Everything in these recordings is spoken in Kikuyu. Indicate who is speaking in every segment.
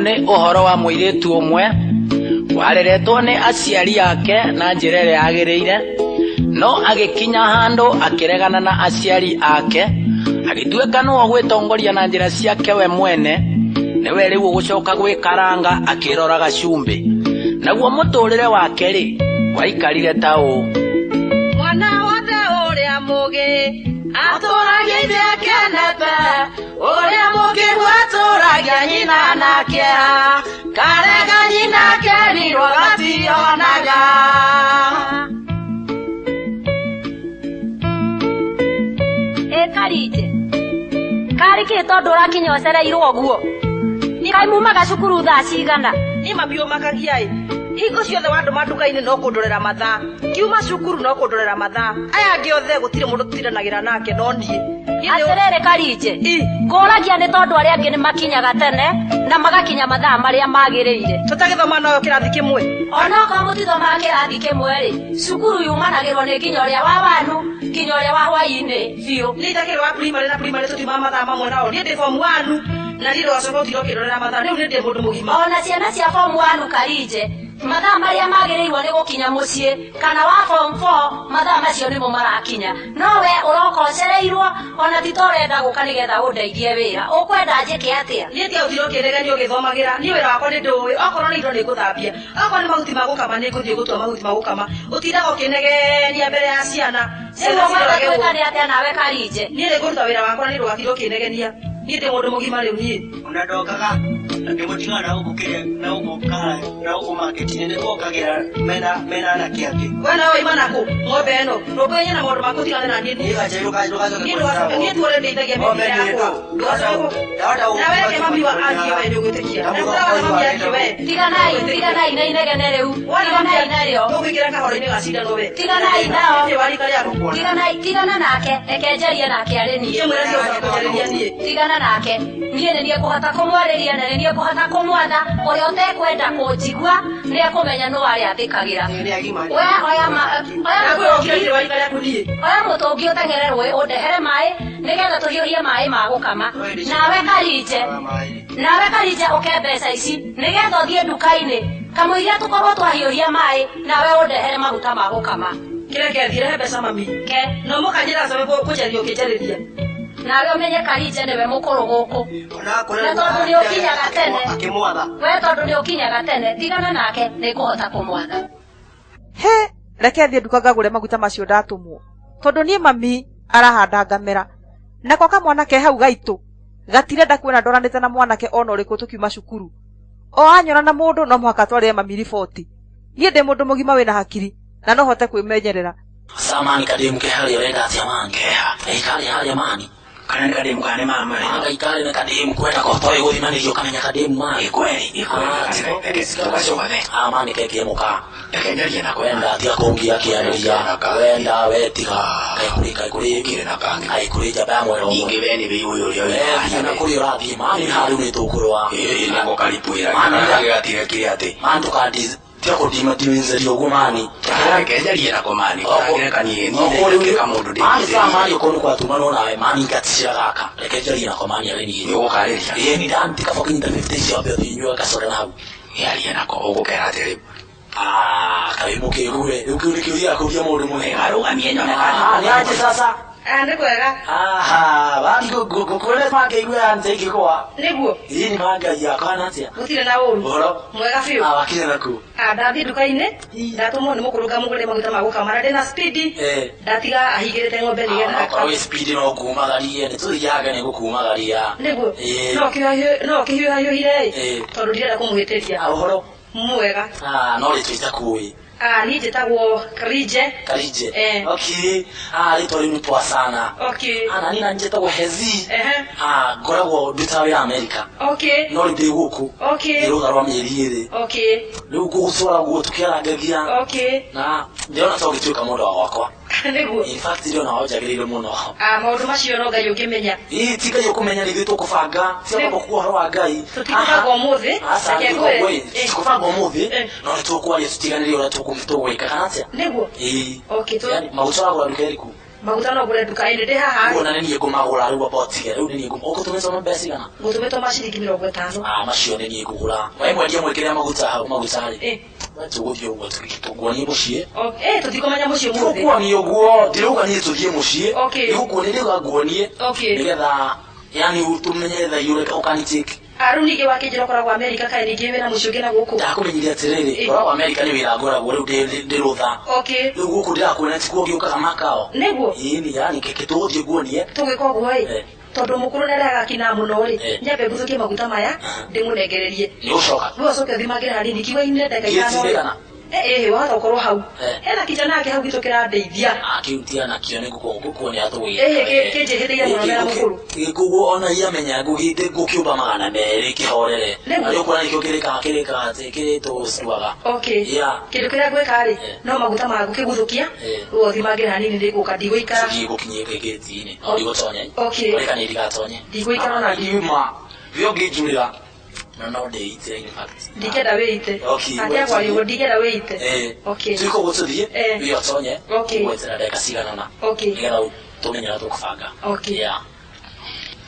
Speaker 1: Nĩ ũhoro wa mũirĩtu ũmwe wareretwo nĩ aciari ake na njĩra ĩrĩa yagĩrĩire, no agĩkinya handũ akĩregana na aciari ake, agĩtuĩka nĩwe ũgwĩtongoria na njĩra ciake we mwene, nĩwe rĩu ũgũcoka gwĩkaranga akĩroraga cumbĩ. Naguo mũtũrĩre wake-rĩ, waikarire ta ũũ.
Speaker 2: Mwana wothe ũrĩa mũgĩ atũragia ithe akenete, ũrĩa mũkĩgu atũragia nyina na kĩeha, karega nyina kerirwo gationaga.
Speaker 3: Ĩ Karinje, karĩ kĩ tondũ ũrakinya ũcereirwo ũguo? Kaĩ mumaga cukuru thaa cigana?
Speaker 2: Niĩ mami ũmakagia ĩ, hingo ciothe wandũma nduka-inĩ no kũndorera mathaa, ngiuma cukuru no kũndorera mathaa, aya angĩ othe gũtirĩ mũndũ tũtindanagĩra nake no niĩ. Niĩ nĩ-
Speaker 3: Atĩrĩrĩ Karinje,
Speaker 2: Ĩ.
Speaker 3: ngũragia nĩ tondũ arĩa angĩ nĩ makinyaga tene na magakinya mathaa marĩa magĩrĩire.
Speaker 2: Tũtagĩthoma nao kĩrathi kĩmwe.
Speaker 3: Onokorwo mũtithomaga kĩrathi kĩmwe-rĩ, cukuru yumanagĩrwo nĩ nginya ũrĩa wa wanu nginya ũrĩa wa hwaĩ-inĩ biũ.
Speaker 2: Niĩ itakĩrĩ wa primary na primary tũtiumaga mathaa mamwe nao. Niĩ ndĩ form one na niĩ ndũgacoka ũtinde ũkĩndorera mathaa. Rĩu niĩ ndĩ mũndũ mũgima.
Speaker 3: Ona ciana cia form one Karinje, mathaa marĩa magĩrĩirwo nĩ gũkinya mũciĩ kana wa form 4 mathaa macio nĩmo marakinya. No we ũroka ũcereirwo ona ti ta ũrenda gũka nĩgetha ũndeithie wĩra. Ũkwenda njĩke atĩa?
Speaker 2: Niĩ tiga gũtinda ũkĩnegenia ũgĩthomagĩra. Niĩ wĩra wakwa nĩ ndĩũĩ. Okorwo nĩ indo nĩ ngũthambia. Okorwo nĩ mahuti ma gũkama nĩ ngũthiĩ gũtua mahuti ma gũkama. Ũtindaga ũkĩnegenia mbere ya ciana. Ciana
Speaker 3: Rĩu ũkwenda
Speaker 2: cirorage ũũ.
Speaker 3: twĩkane atĩa nawe Karinje?
Speaker 2: Niĩ nĩ ngũruta wĩra wakwa na niĩ ndũgatinda ũkĩnegenia. Niĩ ndĩ mũndũ mũgima rĩu niĩ.
Speaker 4: Ona ndokaga ngĩmũtiga na gũkũ kĩrĩa na gũkũ kaha na gũkũ market-inĩ nĩ tuokagĩra mena mena anake angĩ.
Speaker 2: We nawe waima nakũ? Ng'ombe ĩno. Rũmbũyania na maũndũ maku ũtigane na niĩ.
Speaker 4: Niĩ gacha ndũgacoke
Speaker 2: Niĩ ndũgacoke niĩ tuore ndeithagia
Speaker 4: Ng'ombe
Speaker 2: mĩthiĩre
Speaker 4: nĩ
Speaker 2: yakwa.
Speaker 4: ndũ.
Speaker 2: Ndũgacoke.
Speaker 4: Ndahota
Speaker 2: Nawe reke mami wa athiĩ we nĩũgwĩtĩkia.
Speaker 4: Na
Speaker 2: Na
Speaker 4: mũthoko
Speaker 2: ũraga mami
Speaker 4: ũyũ
Speaker 2: athiĩ we.
Speaker 3: Tiganai, tiganai na inegene rĩu.
Speaker 2: Wona mami
Speaker 3: Tiganai narĩo.
Speaker 2: Ũkũingĩra kahoro-inĩ ga cindano we.
Speaker 3: Tiganai nao.
Speaker 2: Niĩ wa rika rĩaku.
Speaker 3: Tiganai, tigana nake. Reke njarie nake arĩ niĩ.
Speaker 2: Niĩ mwĩra tiga gũcoka kũnjarĩria niĩ.
Speaker 3: Tigana nake. Niĩ nĩ niĩ ngũhota kũmwarĩria na nĩ niĩ ngũhota kũmwatha. Ũrĩa ũtekwenda kũnjigua nĩ ekũmenya nũ arĩa athĩkagĩra. We oya ma, oya
Speaker 2: Na kwĩra ũkire
Speaker 3: mũtũngi,
Speaker 2: ndirĩ wa rika rĩaku niĩ.
Speaker 3: oya mũtũngi ũteng'ere rũĩ ũndehere maĩ nĩgetha tũhiũhie maĩ ma gũkama. Nawe Karinje, nawe Karinje ũke mbeca ici nĩgetha ũthiĩ nduka-inĩ kamũiria tũkorwo twahiũhia maĩ nawe ũndehere maguta ma gũkama.
Speaker 2: Kĩreke thiĩ rehe mbeca mami.
Speaker 3: Ke,
Speaker 2: No mũkanjĩra coke kũnjarĩria ũkĩnjarĩria.
Speaker 3: nawe ũmenye Karinje nĩwe mũkũrũ gũkũ.
Speaker 4: Ona
Speaker 3: Na tondũ nĩ ũkinyaga tene.
Speaker 4: Akĩmwatha.
Speaker 3: We tondũ nĩ ũkinyaga tene, tigana nake nĩ ngũhota kũmwatha.
Speaker 5: He, reke thiĩ nduka ngagũre maguta macio ndatũmwo. Tondũ niĩ mami arahanda ngamera. Nako kamwana ke hau gaitũ gatirenda kuona ndoranĩte na mwanake ona ũrĩkũ tũkiuma cukuru. O anyona na mũndũ no mũhaka atwarĩre mami riboti. Niĩ ndĩ mũndũ mũgima wĩna hakiri na no hote kwĩmenyerera.
Speaker 6: Samani kademu ke harĩa ũrenda atĩa mani?
Speaker 7: Keha.
Speaker 6: Ĩ karĩ harĩa mani.
Speaker 7: Kana nĩ kademu kana nĩ mama ĩ.
Speaker 6: Anga ikarĩ na kademu kwenda ko toĩ gũthimanĩrio ũkamenya kademu mani.
Speaker 7: Ĩ kweli, ĩ kweli. Reke tũgacũgathe.
Speaker 6: Ah mani kekĩe mũka.
Speaker 7: Reke njarie nako.
Speaker 6: Wenda tiga kũngia kĩarĩria. Wenda we tiga. Kaĩ kũrĩ kaĩ kũrĩ
Speaker 7: Ũkĩrĩ na kangĩ.
Speaker 6: kaĩ kũrĩ njamba ya mwena ũmwe.
Speaker 7: Ningĩ we nĩ wĩ ũyũ ũrĩa
Speaker 6: We thiĩ na kũrĩa ũrathiĩ mani haha rĩu nĩ tũkũrũa.
Speaker 7: Ĩ nĩ gũkaripwĩra.
Speaker 6: Mani
Speaker 7: Gagatiga kĩrĩa atĩ.
Speaker 6: mani tũkandi tiga kũndimatimĩnzeria ũguo mani.
Speaker 7: Reke njarie nako mani. Ũtangĩreka niĩ niĩ ndĩke kamũndũ
Speaker 6: Mani saa
Speaker 7: ndĩkĩrĩrie.
Speaker 6: mani okorwo nĩ kwatumanwo nawe mani ngaticira gaka. Reke njarie nako mani arĩ niĩ.
Speaker 7: Nĩ ũgũkarĩria.
Speaker 6: Ĩĩ ni ndani kaba ũkĩnyita 50 icio ambe ũthiĩ ũnyue gacoda na hau.
Speaker 7: Nĩarie nako ũgũkera atĩ rĩu.
Speaker 6: Ah, kaĩ mũkĩgu we. Rĩu kĩu nĩ kĩũria kũria mũndũ mũgima.
Speaker 7: Arũgamie nyone
Speaker 6: Ah, nĩ aje sasa.
Speaker 2: Ah, nĩ kwega.
Speaker 6: Aha, bani ngũkwĩra mangĩigua ya nje ingĩgwa.
Speaker 2: Nĩguo.
Speaker 6: Ĩĩ nĩ mangai yakwa kana atĩa?
Speaker 2: Gũtirĩ na ũru.
Speaker 6: Ũhoro?
Speaker 2: Mwega biũ.
Speaker 6: Ah, wakinya naku.
Speaker 2: Ah, ndathiĩ nduka-inĩ ndatũmwo nĩ mũkũrũ ngamũgũrĩre maguta ma gũkama na ndĩna spidi
Speaker 6: Eh.
Speaker 2: ndatiga ahingĩrĩte ng'ombe nĩgetha
Speaker 6: Okorwo wĩ speed no kumagarie, nĩ tũthiaga nĩ gũkumagaria.
Speaker 2: nĩguo
Speaker 6: Ĩĩ.
Speaker 2: no kĩhiũhahiũhire ĩ
Speaker 6: Ĩĩ.
Speaker 2: tondũ ndirenda kũmũhĩtĩria
Speaker 6: Ah, ũhoro?
Speaker 2: mwega.
Speaker 6: Ah, no rĩtwa itakũĩ.
Speaker 2: Ah, niĩ njĩtagwo Karinje.
Speaker 6: Karinje.
Speaker 2: Eh.
Speaker 6: Okay. Ah, rĩtwa rĩu nĩ poa sana.
Speaker 2: Okay.
Speaker 6: Ah, na niĩ na njĩtagwo Hezi.
Speaker 2: Ehe.
Speaker 6: Ah, ngoragwo ndutaga wĩra Amerika.
Speaker 2: Okay.
Speaker 6: No rĩu ndĩ gũkũ.
Speaker 2: Okay.
Speaker 6: Ndĩ rũtha rwa mĩeri ĩrĩ.
Speaker 2: Okay.
Speaker 6: Rĩu ngũgũcora guo tũkĩarangagia.
Speaker 2: Okay.
Speaker 6: Na ndĩrona ta ũgĩtuĩka mũndũ wa gwakwa.
Speaker 2: Nĩguo.
Speaker 6: In fact ndĩrona wanjagĩrĩire mũno.
Speaker 2: Ah, maũndũ macio no Ngai ũngĩmenya.
Speaker 6: Ĩĩ ti Ngai ũkũmenya nĩ ithuĩ tũkũbanga. Tiga kwamba kuga ũhoro wa Ngai.
Speaker 2: Tũtikũbanga ũmũthĩ.
Speaker 6: Aca,
Speaker 2: Reke ngwĩre.
Speaker 6: ngwĩ. Tũkũbanga ũmũthĩ.
Speaker 2: Eh.
Speaker 6: No nĩ tũkwaria tũtiganĩrie ũrĩa tũgwĩka kana atĩa?
Speaker 2: Nĩguo.
Speaker 6: Ĩĩ.
Speaker 2: Okay,
Speaker 6: Yaani maguta ũragũra nduka ĩrĩkũ?
Speaker 2: Maguta no ngũre nduka-inĩ ndĩ haha.
Speaker 6: Kuona nĩ niĩ ngũmagũra rĩu abotige rĩu nĩ niĩ ngũmagũra. Ũgũtũmĩtwo mbeca cigana?
Speaker 2: Ngũtũmĩtwo ma ciringi 50.
Speaker 6: Ah, macio nĩ niĩ ngũgũra. We mwendia mwĩkĩre maguta hau maguta rĩ.
Speaker 2: Eh.
Speaker 6: Tũgũthiĩ ũguo tũkuonie mũciĩ.
Speaker 2: Eh, tũtikũmenya mũciĩ ũmũthĩ.
Speaker 6: Tũkuonie ũguo, ndĩrauga niĩ tũthiĩ mũciĩ.
Speaker 2: Okay.
Speaker 6: Nĩgũkuonia ndĩrauga nguonie.
Speaker 2: Okay.
Speaker 6: Nĩgetha yani tũmenye thaa iria ũreka ũkanitake.
Speaker 2: Ah, rĩu ningĩ wakĩnjĩra ũkoragwo Amerika kaĩ ningĩ wĩna mũciĩ ũngĩ na gũkũ.
Speaker 6: Ndakũmenyithia atĩrĩrĩ,
Speaker 2: Eh.
Speaker 6: ũkoragwo Amerika nĩ wĩra ngoragwo rĩu ndĩ rũtha.
Speaker 2: Okay.
Speaker 6: Rĩu gũkũ ndĩrakuonia tikuo ngĩũkaga makao.
Speaker 2: Nĩguo.
Speaker 6: Ĩni, yani keke tũgũthiĩ nguonie.
Speaker 2: Tũgĩka ũguo ĩ.
Speaker 6: Eh.
Speaker 2: Tondũ mũkũrũ nĩ arehaga kina mũno rĩ.
Speaker 6: Eh.
Speaker 2: Nyambe ngũthũkie maguta maya ndĩmũnengererie.
Speaker 6: Nĩ ũcoka.
Speaker 2: Rĩu ũcoke ũthimangĩre hanini kiuga-inĩ ndagĩka ithano.
Speaker 6: Gĩti kana?
Speaker 2: Eh, eh, wahota gũkorwo hau.
Speaker 6: Eh.
Speaker 2: Hena kijana ake hau gwitũ kĩrandeithia.
Speaker 6: Ah, kĩu tia nakĩo nĩ ngũkuonia tũgĩka.
Speaker 2: Eh, kĩnjĩhĩtĩire mũno mena mũkũrũ.
Speaker 6: Gĩkũguo ona iamenya ngũgĩte ngũkĩũmba 200 kĩhorere.
Speaker 2: Nĩguo.
Speaker 6: Na nĩ ũkuona nĩkĩo kĩrĩkaga kĩrĩkaga atĩ kĩrĩtũcuaga.
Speaker 2: Okay.
Speaker 6: Yeah.
Speaker 2: Kĩndũ kĩrĩa ngwĩka rĩ,
Speaker 6: Eh.
Speaker 2: no maguta ma ngũkĩguthũkia,
Speaker 6: Eh.
Speaker 2: rĩu ũthimangĩre hanini nĩngũka ndigũikara.
Speaker 6: Tũthiĩ gũkinyie gĩti-inĩ. No ndigũtonye.
Speaker 2: Okay.
Speaker 6: Ũreka niĩ ndigatonye.
Speaker 2: Ndigũikara ona
Speaker 6: Ndiuma. Wĩ ũngĩnjurĩra. No no ndĩite in fact.
Speaker 2: Ndingĩenda wĩite.
Speaker 6: Okay,
Speaker 2: Atia kwaria ũguo ndingĩenda wĩite.
Speaker 6: Eh.
Speaker 2: Okay.
Speaker 6: Tuiko ũguo tũthiĩ.
Speaker 2: Eh.
Speaker 6: Wĩ ũtonye.
Speaker 2: Okay.
Speaker 6: Gwetera ndagĩka cigana ũna.
Speaker 2: Okay.
Speaker 6: Nĩgetha tũmenye ũrĩa tũkũbanga.
Speaker 2: Okay.
Speaker 6: Yeah.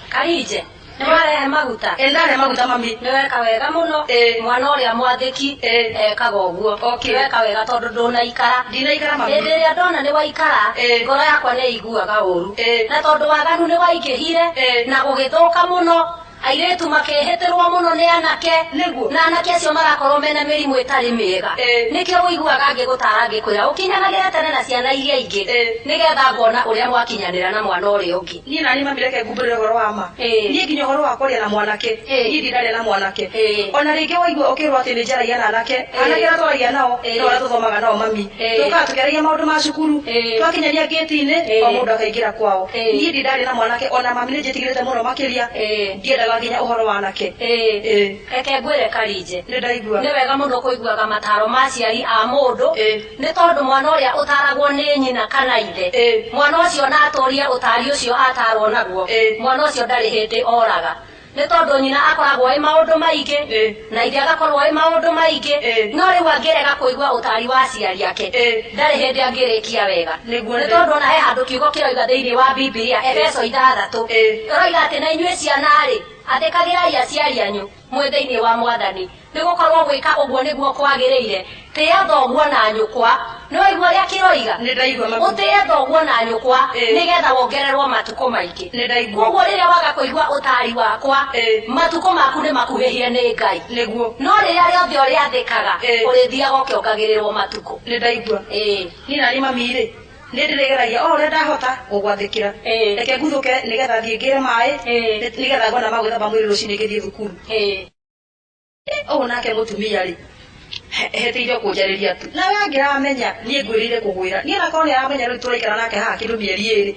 Speaker 3: Karinje nĩ warehe maguta.
Speaker 2: Eh, ndarehe maguta mami.
Speaker 3: Nĩ weka wega mũno.
Speaker 2: Eh.
Speaker 3: Mwana ũrĩa mwathĩki
Speaker 2: Eh.
Speaker 3: ekaga ũguo.
Speaker 2: Okay.
Speaker 3: Nĩ weka wega tondũ ndũnaikara.
Speaker 2: Ndinaikara mami.
Speaker 3: Hĩndĩ ĩrĩa ndona nĩ waikara
Speaker 2: Eh.
Speaker 3: ngoro yakwa nĩ iguaga ũru.
Speaker 2: Eh.
Speaker 3: Na tondũ waganu nĩ waingĩhire
Speaker 2: Eh.
Speaker 3: na gũgĩthũka mũno airĩtu makĩhĩtĩrwo mũno nĩ anake.
Speaker 2: Nĩguo.
Speaker 3: Na anake acio marakorwo mena mĩrimũ ĩtarĩ mĩega.
Speaker 2: Eh.
Speaker 3: Nĩkĩo ũiguaga ngĩgũtara ngĩkwĩra ũkinyanagĩre tene na ciana iria ingĩ
Speaker 2: Eh.
Speaker 3: nĩgetha ngona ũrĩa mwakinyanĩra na mwana ũrĩa ũngĩ.
Speaker 2: Niĩ nani mami reke ngumbũrĩre ũhoro wa ma.
Speaker 3: Eh.
Speaker 2: Niĩ nginya ũhoro wa kwaria na mwanake.
Speaker 3: Eh.
Speaker 2: Niĩ ndindaria na mwanake.
Speaker 3: Eh.
Speaker 2: Ona rĩngĩ waigua ũkĩrwo atĩ nĩ njaragia na anake. Anake arĩa twaragia nao,
Speaker 3: Eh.
Speaker 2: no arĩa tũthomaga nao mami.
Speaker 3: Eh.
Speaker 2: Tũkaga tũkĩaragia maũndũ ma cukuru.
Speaker 3: Eh.
Speaker 2: Twakinyania gĩti-inĩ,
Speaker 3: Eh.
Speaker 2: o mũndũ akaingĩra kwao.
Speaker 3: Eh.
Speaker 2: Niĩ ndindaria na mwanake ona mami nĩ njĩtigĩrĩte mũno makĩria.
Speaker 3: Eh.
Speaker 2: Ndiendaga nginya ũhoro wa anake.
Speaker 3: Eh.
Speaker 2: Eh.
Speaker 3: Reke ngwĩre Karinje.
Speaker 2: Nĩ ndaigua.
Speaker 3: Nĩ wega mũno kũiguaga mataro ma aciari a mũndũ
Speaker 2: Eh.
Speaker 3: nĩ tondũ mwana ũrĩa ũtaragwo nĩ nyina kana ithe
Speaker 2: Eh.
Speaker 3: mwana ũcio na atũrie ũtari ũcio atarwo naguo
Speaker 2: Eh.
Speaker 3: mwana ũcio ndarĩ hĩndĩ oraga nĩ tondũ nyina akoragwo ĩ maũndũ maingĩ
Speaker 2: Eh.
Speaker 3: na ithe agakorwo ĩ maũndũ maingĩ
Speaker 2: Eh.
Speaker 3: no rĩu angĩrega kũigua ũtari wa aciari ake
Speaker 2: Eh.
Speaker 3: ndarĩ hĩndĩ angĩrĩkia wega
Speaker 2: Nĩguo
Speaker 3: nĩ
Speaker 2: nĩ-
Speaker 3: tondũ ona he handũ kiugo kĩroiga thĩinĩ wa Bibilia Efeso 6
Speaker 2: Eh.
Speaker 3: ĩroiga atĩ na inyuĩ ciana-rĩ athĩkagĩrai aciari anyu mwĩ thĩinĩ wa mwathani nĩ gũkorwo gwĩka ũguo nĩguo kwagĩrĩire tĩĩa thoguo na nyũkwa nĩ waigua ũrĩa kĩroiga
Speaker 2: Nĩ ndaigua mami.
Speaker 3: ũtĩe thoguo na nyũkwa
Speaker 2: Eh.
Speaker 3: nĩgetha wongererwo matukũ maingĩ
Speaker 2: Nĩ ndaigua.
Speaker 3: koguo rĩrĩa waga kũigua ũtari wakwa
Speaker 2: Eh.
Speaker 3: matukũ maku nĩ makuhĩhie nĩ Ngai
Speaker 2: Nĩguo.
Speaker 3: no rĩrĩa rĩothe ũrĩathĩkaga
Speaker 2: Eh.
Speaker 3: ũrĩthiaga ũkĩongagĩrĩrwo matukũ
Speaker 2: Nĩ ndaigua.
Speaker 3: Ĩĩ.
Speaker 2: Niĩ nani mami rĩ nĩ ndĩrĩgeragia o ũrĩa ndahota gũgwathĩkĩra.
Speaker 3: Eh.
Speaker 2: Reke nguthũke nĩgetha thiĩ ngĩre maĩ
Speaker 3: Eh.
Speaker 2: nĩgetha ngona ma gwĩthamba mwĩrĩ rũcinĩ ngĩthiĩ thukuru.
Speaker 3: Ĩĩ.
Speaker 2: Ũũ nake mũtumia rĩ hetĩire kũnjarĩria tu nawe angĩramenya niĩ ngwĩrĩire kũgwĩra niĩ nakorwo nĩ aramenya rĩu tũraikara nake haha kĩndũ mĩeri ĩrĩ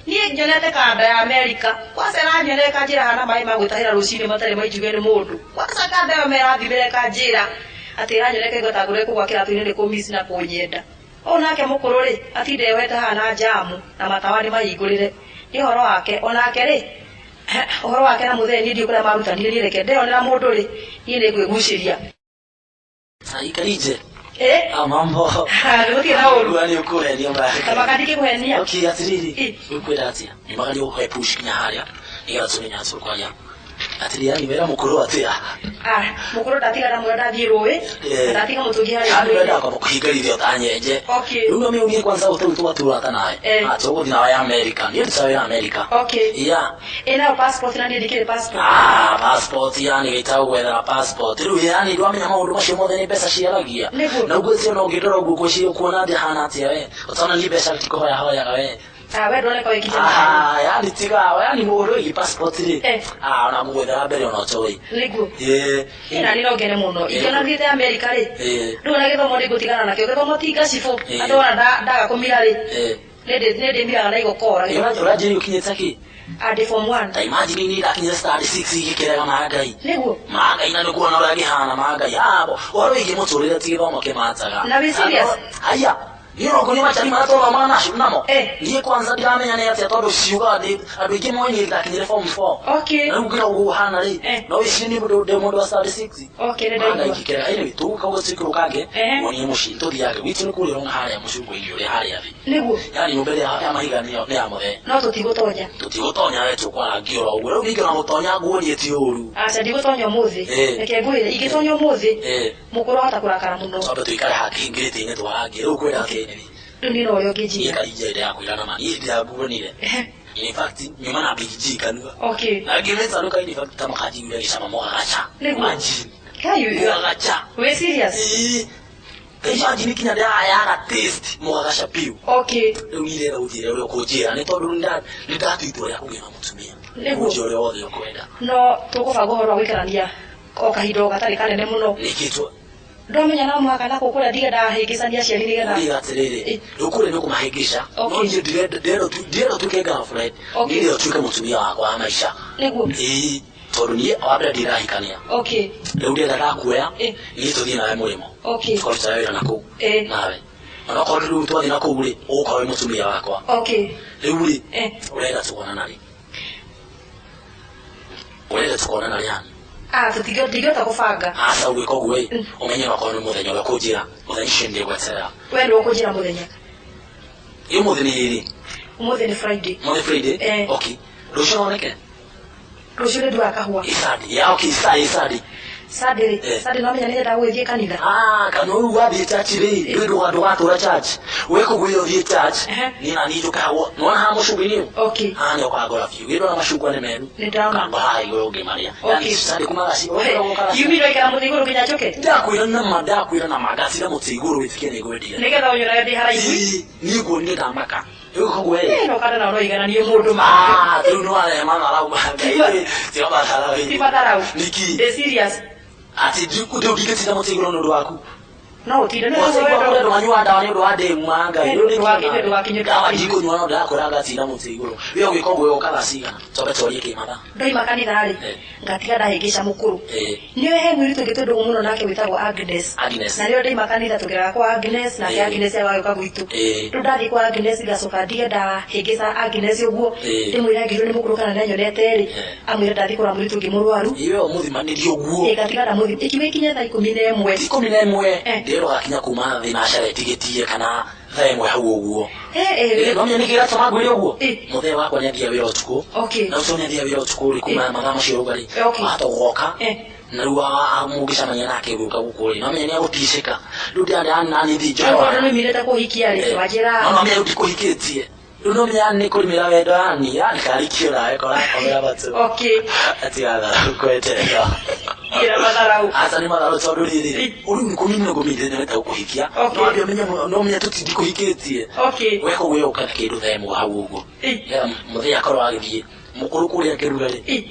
Speaker 2: niĩ nyonete kanda ya Amerika kwaca ĩranyonera ĩkanjĩra hana maĩ ma gwĩtahĩra rũcinĩ matarĩ mainjuge nĩ mũndũ kwaca kanda ĩyo merathimĩra ĩkanjĩra atĩ ĩranyoneka ĩgaigua ta ngũrĩ kũgwa kĩratũ-inĩ nĩ kũmiss na kũnyenda ũũ nake mũkũrũ rĩ atinde yohete haha na njamu na matawa nĩ mahingũrĩre nĩ ũhoro wake onake rĩ ũhoro wake na mũthee niĩ ndiũ kũrĩa marutanire niĩ reke ndeyonera mũndũ rĩ niĩ nĩ ngwĩgucĩria.
Speaker 6: Ai, Karinje.
Speaker 2: Eh?
Speaker 6: Ah, mambo.
Speaker 2: Gũtirĩ na ũru.
Speaker 6: Ũguo nĩ ũkũhenia mbaya.
Speaker 2: Kamaka ndikĩkũhenia.
Speaker 6: Okay, atĩrĩrĩ.
Speaker 2: Eh.
Speaker 6: Ũkwenda atĩa? Nyumbaga ũhe push kinya harĩa nĩgetha tũmenye atĩ tũkwaria. Atĩrĩ, yani wĩra mũkũrũ atĩa?
Speaker 2: Ah, mũkũrũ ndatiga ndamwĩra ndathiĩ rũĩ.
Speaker 6: Eh.
Speaker 2: Ndatiga mũtũngi harĩa.
Speaker 6: Yani wenda kwamba kũhingarithio ta nyenje.
Speaker 2: Okay.
Speaker 6: Rĩu no mĩũrie kwanza ũtau tũgatũrata nawe.
Speaker 2: Eh.
Speaker 6: Ah, tũgũthiĩ nawe Amerika. Niĩ ndutaga wĩra Amerika.
Speaker 2: Okay.
Speaker 6: Yeah.
Speaker 2: Ĩnayo passport na niĩ ndikĩrĩ passport.
Speaker 6: Ah, passport yani gĩtagwo gwethera passport. Rĩu yani ndwamenya maũndũ macio mothe nĩ mbeca ciaragia.
Speaker 2: Nĩguo.
Speaker 6: Na ũguo cio no ũngĩndora ũguo ngwĩciria ũkuona ndĩhana atĩa we. Ũtona niĩ mbeca tikũhoyahoyaga we.
Speaker 2: Ah, we ndoneka wĩ kijana.
Speaker 6: Ah, yani tiga, yani mũndũ wĩgiĩ passport rĩ.
Speaker 2: Eh.
Speaker 6: Ah, ona ngũgwethera mbere ona ũtoĩ.
Speaker 2: Nĩguo.
Speaker 6: Eh.
Speaker 2: Ĩna nĩ no ngene mũno. Ingĩona thiĩte Amerika rĩ.
Speaker 6: Eh.
Speaker 2: Rĩu ona gĩthomo nĩ ngũtigana nakĩo. Gĩthomo ti ngacibũ.
Speaker 6: Eh.
Speaker 2: Andũ ona ndaga kũmira rĩ.
Speaker 6: Eh.
Speaker 2: Nĩ ndĩmiraga na igokora.
Speaker 6: Ũranjĩrire ũkinyĩte kĩ?
Speaker 2: Ah, ndĩ form 1.
Speaker 6: Ta imagine niĩ ndakinyire standard 6 igĩkĩrega mangai.
Speaker 2: Nĩguo.
Speaker 6: Mangai na nĩkuona ũrĩa ngĩhana mangai. Ah, ũhoro wĩgiĩ mũtũrĩre ti gĩthomo kĩmataga.
Speaker 2: Na wĩ serious?
Speaker 6: Haya. Niĩ no kũnyua macani marĩa twathomaga nacio namo.
Speaker 2: Eh.
Speaker 6: Niĩ kwanza ndiramenya nĩ atĩa tondũ ciugaga ndĩ andũ aingĩ moĩ niĩ ndakinyire form 4.
Speaker 2: Okay.
Speaker 6: Na rĩu ngĩra ũguo ũhana rĩ.
Speaker 2: Eh.
Speaker 6: No wĩcirie niĩ mũndũ ndĩ mũndũ wa standard 6.
Speaker 2: Okay, nĩ
Speaker 6: Mana
Speaker 2: ndaigua.
Speaker 6: ingĩkĩra anyway tũgũka ũguo tũikũrũkange
Speaker 2: Eh.
Speaker 6: wonie mũciĩ tũthiange gwitũ nĩ kũrĩa ũrona harĩa mũcungwa-inĩ ũrĩa harĩa thĩ.
Speaker 2: Nĩguo.
Speaker 6: Yani nyũmba ĩrĩa ya mahiga nĩ ya mũthee.
Speaker 2: No tũtigũtonya.
Speaker 6: Tũtigũtonya we tũkwarangia oro ũguo. Rĩu ningĩ ona gũtonya nguonie ti ũru.
Speaker 2: Aca ndigũtonya ũmũthĩ.
Speaker 6: Eh.
Speaker 2: Reke ngwĩre ingĩtonya ũmũthĩ
Speaker 6: Eh.
Speaker 2: mũkũrũ ahota kũrakara mũno.
Speaker 6: Twambe tũikare hakĩingĩrĩte-inĩ twarangie rĩu kwenda atĩ nĩ
Speaker 2: Rĩu niĩ no ũrĩa
Speaker 6: niĩ
Speaker 2: ũngĩnjĩra.
Speaker 6: Karinja ndĩrakwĩra na ma niĩ ndĩranguonire.
Speaker 2: Ehe.
Speaker 6: In fact nyuma na Big G kanua.
Speaker 2: Okay.
Speaker 6: Na ngĩmĩta nduka in fact ta makanjiguire gĩcama mũgagaca.
Speaker 2: Nĩguo.
Speaker 6: Imagine.
Speaker 2: Kai you
Speaker 6: Mũgagaca.
Speaker 2: wĩ serious?
Speaker 6: Ĩĩ. Imagine nginya ndĩrayaga taste mũgagaca biũ.
Speaker 2: Okay.
Speaker 6: Rĩu niĩ ndĩrenda ũnjĩre ũrĩa ũkũnjĩra nĩ tondũ nĩ ndatua itua rĩa kũgĩa na mũtumia.
Speaker 2: Nĩguo.
Speaker 6: Ũnjĩre ũrĩa wothe ũkwenda.
Speaker 2: No tũkũbanga ũhoro wa gũikarania o kahinda o gatarĩ kanene mũno.
Speaker 6: Nĩkĩ tu
Speaker 2: Ndamenya no mũhaka na kũkũrĩa ndige ndahĩngĩcania aciari nĩgetha
Speaker 6: Ndiga atĩrĩrĩ
Speaker 2: Eh.
Speaker 6: rĩu kũrĩa nĩ ũkũmahĩngĩca no
Speaker 2: Okay.
Speaker 6: niĩ ndĩrenda ndĩrenda ũtuĩke girlfriend
Speaker 2: Okay.
Speaker 6: niĩ ndĩrenda ũtuĩke mũtumia wakwa wa maica.
Speaker 2: Nĩguo.
Speaker 6: Ĩĩ tondũ niĩ wa mbere ndirahikania
Speaker 2: Okay.
Speaker 6: rĩu ndĩrenda ndakuoya
Speaker 2: Eh.
Speaker 6: niĩ tũthiĩ nawe mũrĩmo
Speaker 2: Okay.
Speaker 6: tũkaruta wĩra na kũu
Speaker 2: Eh.
Speaker 6: nawe onokorwo rĩu twathiĩ na kũu rĩ ũgũkorwo wĩ mũtumia wakwa
Speaker 2: Okay.
Speaker 6: rĩu rĩ
Speaker 2: Eh.
Speaker 6: ũrenda tukonana rĩ ũrenda tukonana rĩ yani
Speaker 2: Ah, tũtingĩhota kũbanga.
Speaker 6: aca ũgwĩka ũguo ĩ ũmenye onokorwo nĩ mũthenya ũrĩa ũkũnjĩra mũthenya ũcio nĩngweterera
Speaker 2: We nĩwe ũkũnjĩra mũthenya.
Speaker 6: ĩ ũmũthĩ nĩ rĩ
Speaker 2: Ũmũthĩ nĩ Friday.
Speaker 6: mũthĩ Friday
Speaker 2: Eh.
Speaker 6: okay rũciũ noneke
Speaker 2: Rũciũ nĩ nduaga kahũa.
Speaker 6: ĩ Sunday ya okay Sunday Sunday
Speaker 2: Sunday rĩ,
Speaker 6: Eh.
Speaker 2: Sunday no menya nĩ nyendaga gũgĩthiĩ kanitha.
Speaker 6: Ah, kana rĩu wathiĩ church rĩ ndũĩ ndũgatũra church we kũguo ũthiĩ church
Speaker 2: Ehe.
Speaker 6: niĩ na niĩ njũke hau nĩwona haha mũcungwa-inĩ ũyũ
Speaker 2: Okay.
Speaker 6: haha nĩ ũkangora biũ wĩrora macungwa nĩ meru
Speaker 2: Nĩ ndĩrona.
Speaker 6: kangora haha igũrũ ngĩmarĩa
Speaker 2: Okay.
Speaker 6: yani Sunday kuma thaa
Speaker 2: Kiumia ũraikara mũtĩ igũrũ nginya njũke.
Speaker 6: ndakwĩra nama ndakwĩra nama ngatinda mũtĩ igũrũ wĩtĩkie nĩ ngwendire
Speaker 2: Nĩgetha ũnyonage ndĩ haraihu.
Speaker 6: Ĩĩ, niĩ nguonire ndamaka rĩu koguo
Speaker 2: Eh,
Speaker 6: ĩ
Speaker 2: no kana nao no igananie mũndũ ma.
Speaker 6: Ah, rĩu nĩ warehe matharau ma Ngai tiga matharau
Speaker 2: Ti matharau.
Speaker 6: Nĩkĩ?
Speaker 2: Ndĩ serious.
Speaker 6: Atĩ rĩu ndingĩtinda mũtĩ igũrũ nĩ ũndũ waku
Speaker 2: No ũtinde nĩ
Speaker 6: Wacigua
Speaker 2: wendo.
Speaker 6: kũrĩa andũ manyuaga ndawa nĩ ũndũ wa ndĩmu ma Ngai.
Speaker 2: Eh,
Speaker 6: Rĩu nĩ
Speaker 2: ndũgakinyue,
Speaker 6: kĩĩ
Speaker 2: ndũgakinyue,
Speaker 6: Ndawa
Speaker 2: ndũgakinyue.
Speaker 6: ndikũnyua no ndĩrakwĩra ngatinda mũtĩ igũrũ. We ũgĩka ũguo ũka thaa cigana? Twambe twarie kĩmathaa.
Speaker 2: Ndoima kanitha rĩ,
Speaker 6: Eh.
Speaker 2: ngatiga ndahĩngĩca mũkũrũ.
Speaker 6: Eh.
Speaker 2: Nĩwe he mũirĩtu ũngĩ twĩ ndũgũ mũno nake wĩtagwo Agnes.
Speaker 6: Agnes.
Speaker 2: Na rĩo ndaima kanitha tũgeraga kwa Agnes nake
Speaker 6: Eh.
Speaker 2: Agnes agagĩũka gwitũ.
Speaker 6: Eh.
Speaker 2: Rĩu ndathiĩ kwa Agnes ngacoka ndige ndahĩngĩca Agnes ũguo
Speaker 6: Eh.
Speaker 2: ndĩmwĩre angĩrwo nĩ mũkũrũ kana nĩanyonete rĩ
Speaker 6: Eh.
Speaker 2: amwĩre ndathiĩ kũrora mũirĩtu ũngĩ mũrwaru
Speaker 6: Iwe ũmũthimanĩrie ũguo.
Speaker 2: Ĩ, ngatiga ndamũthima ikiuma ikinya thaa 11.
Speaker 6: 11
Speaker 2: Eh.
Speaker 6: ndĩrwo gakinya kuma thĩ na tigĩtie kana thaa 1 hau ũguo.
Speaker 2: Eh, eh,
Speaker 6: Eh, no menya nĩkĩ gĩratũma ngwĩre ũguo?
Speaker 2: Eh.
Speaker 6: Mũthee wakwa nĩathiaga wĩra ũtukũ.
Speaker 2: Okay.
Speaker 6: Na ũcio nĩathiaga wĩra ũtukũ rĩ kuma
Speaker 2: Eh.
Speaker 6: mathaa macio ũguo rĩ.
Speaker 2: Eh, okay.
Speaker 6: Wahota gũgoka.
Speaker 2: Eh.
Speaker 6: Na rĩu mũngĩcemania nake gũka gũkũ rĩ no menya nĩegũticĩka. Rĩu ndĩrenda nani thiĩ njoe
Speaker 2: Okorwo nĩumĩrĩte kũhikia rĩ wanjĩra
Speaker 6: no no menya rĩu ndikũhikĩtie rĩu no menya nĩ kũrĩmĩra wendo yani yani karikio nawe korakomera matũ
Speaker 2: Okay.
Speaker 6: atigatharau kweterera
Speaker 2: Ira matharau.
Speaker 6: aca nĩ matharau tondũ rĩrĩ ũrĩu nĩ kũmini ngũmini nĩwenda gũkũhikia
Speaker 2: Okay.
Speaker 6: no wambe ũmenye no menya tũtindikũhikĩtie
Speaker 2: Okay.
Speaker 6: weka ũguo ũka na kĩndũ thaa ĩmwe hau ũguo
Speaker 2: Eh.
Speaker 6: Nĩgetha mũthee akorwo agĩthiĩ mũkũrũ kũrĩa akĩruga rĩ
Speaker 2: Eh.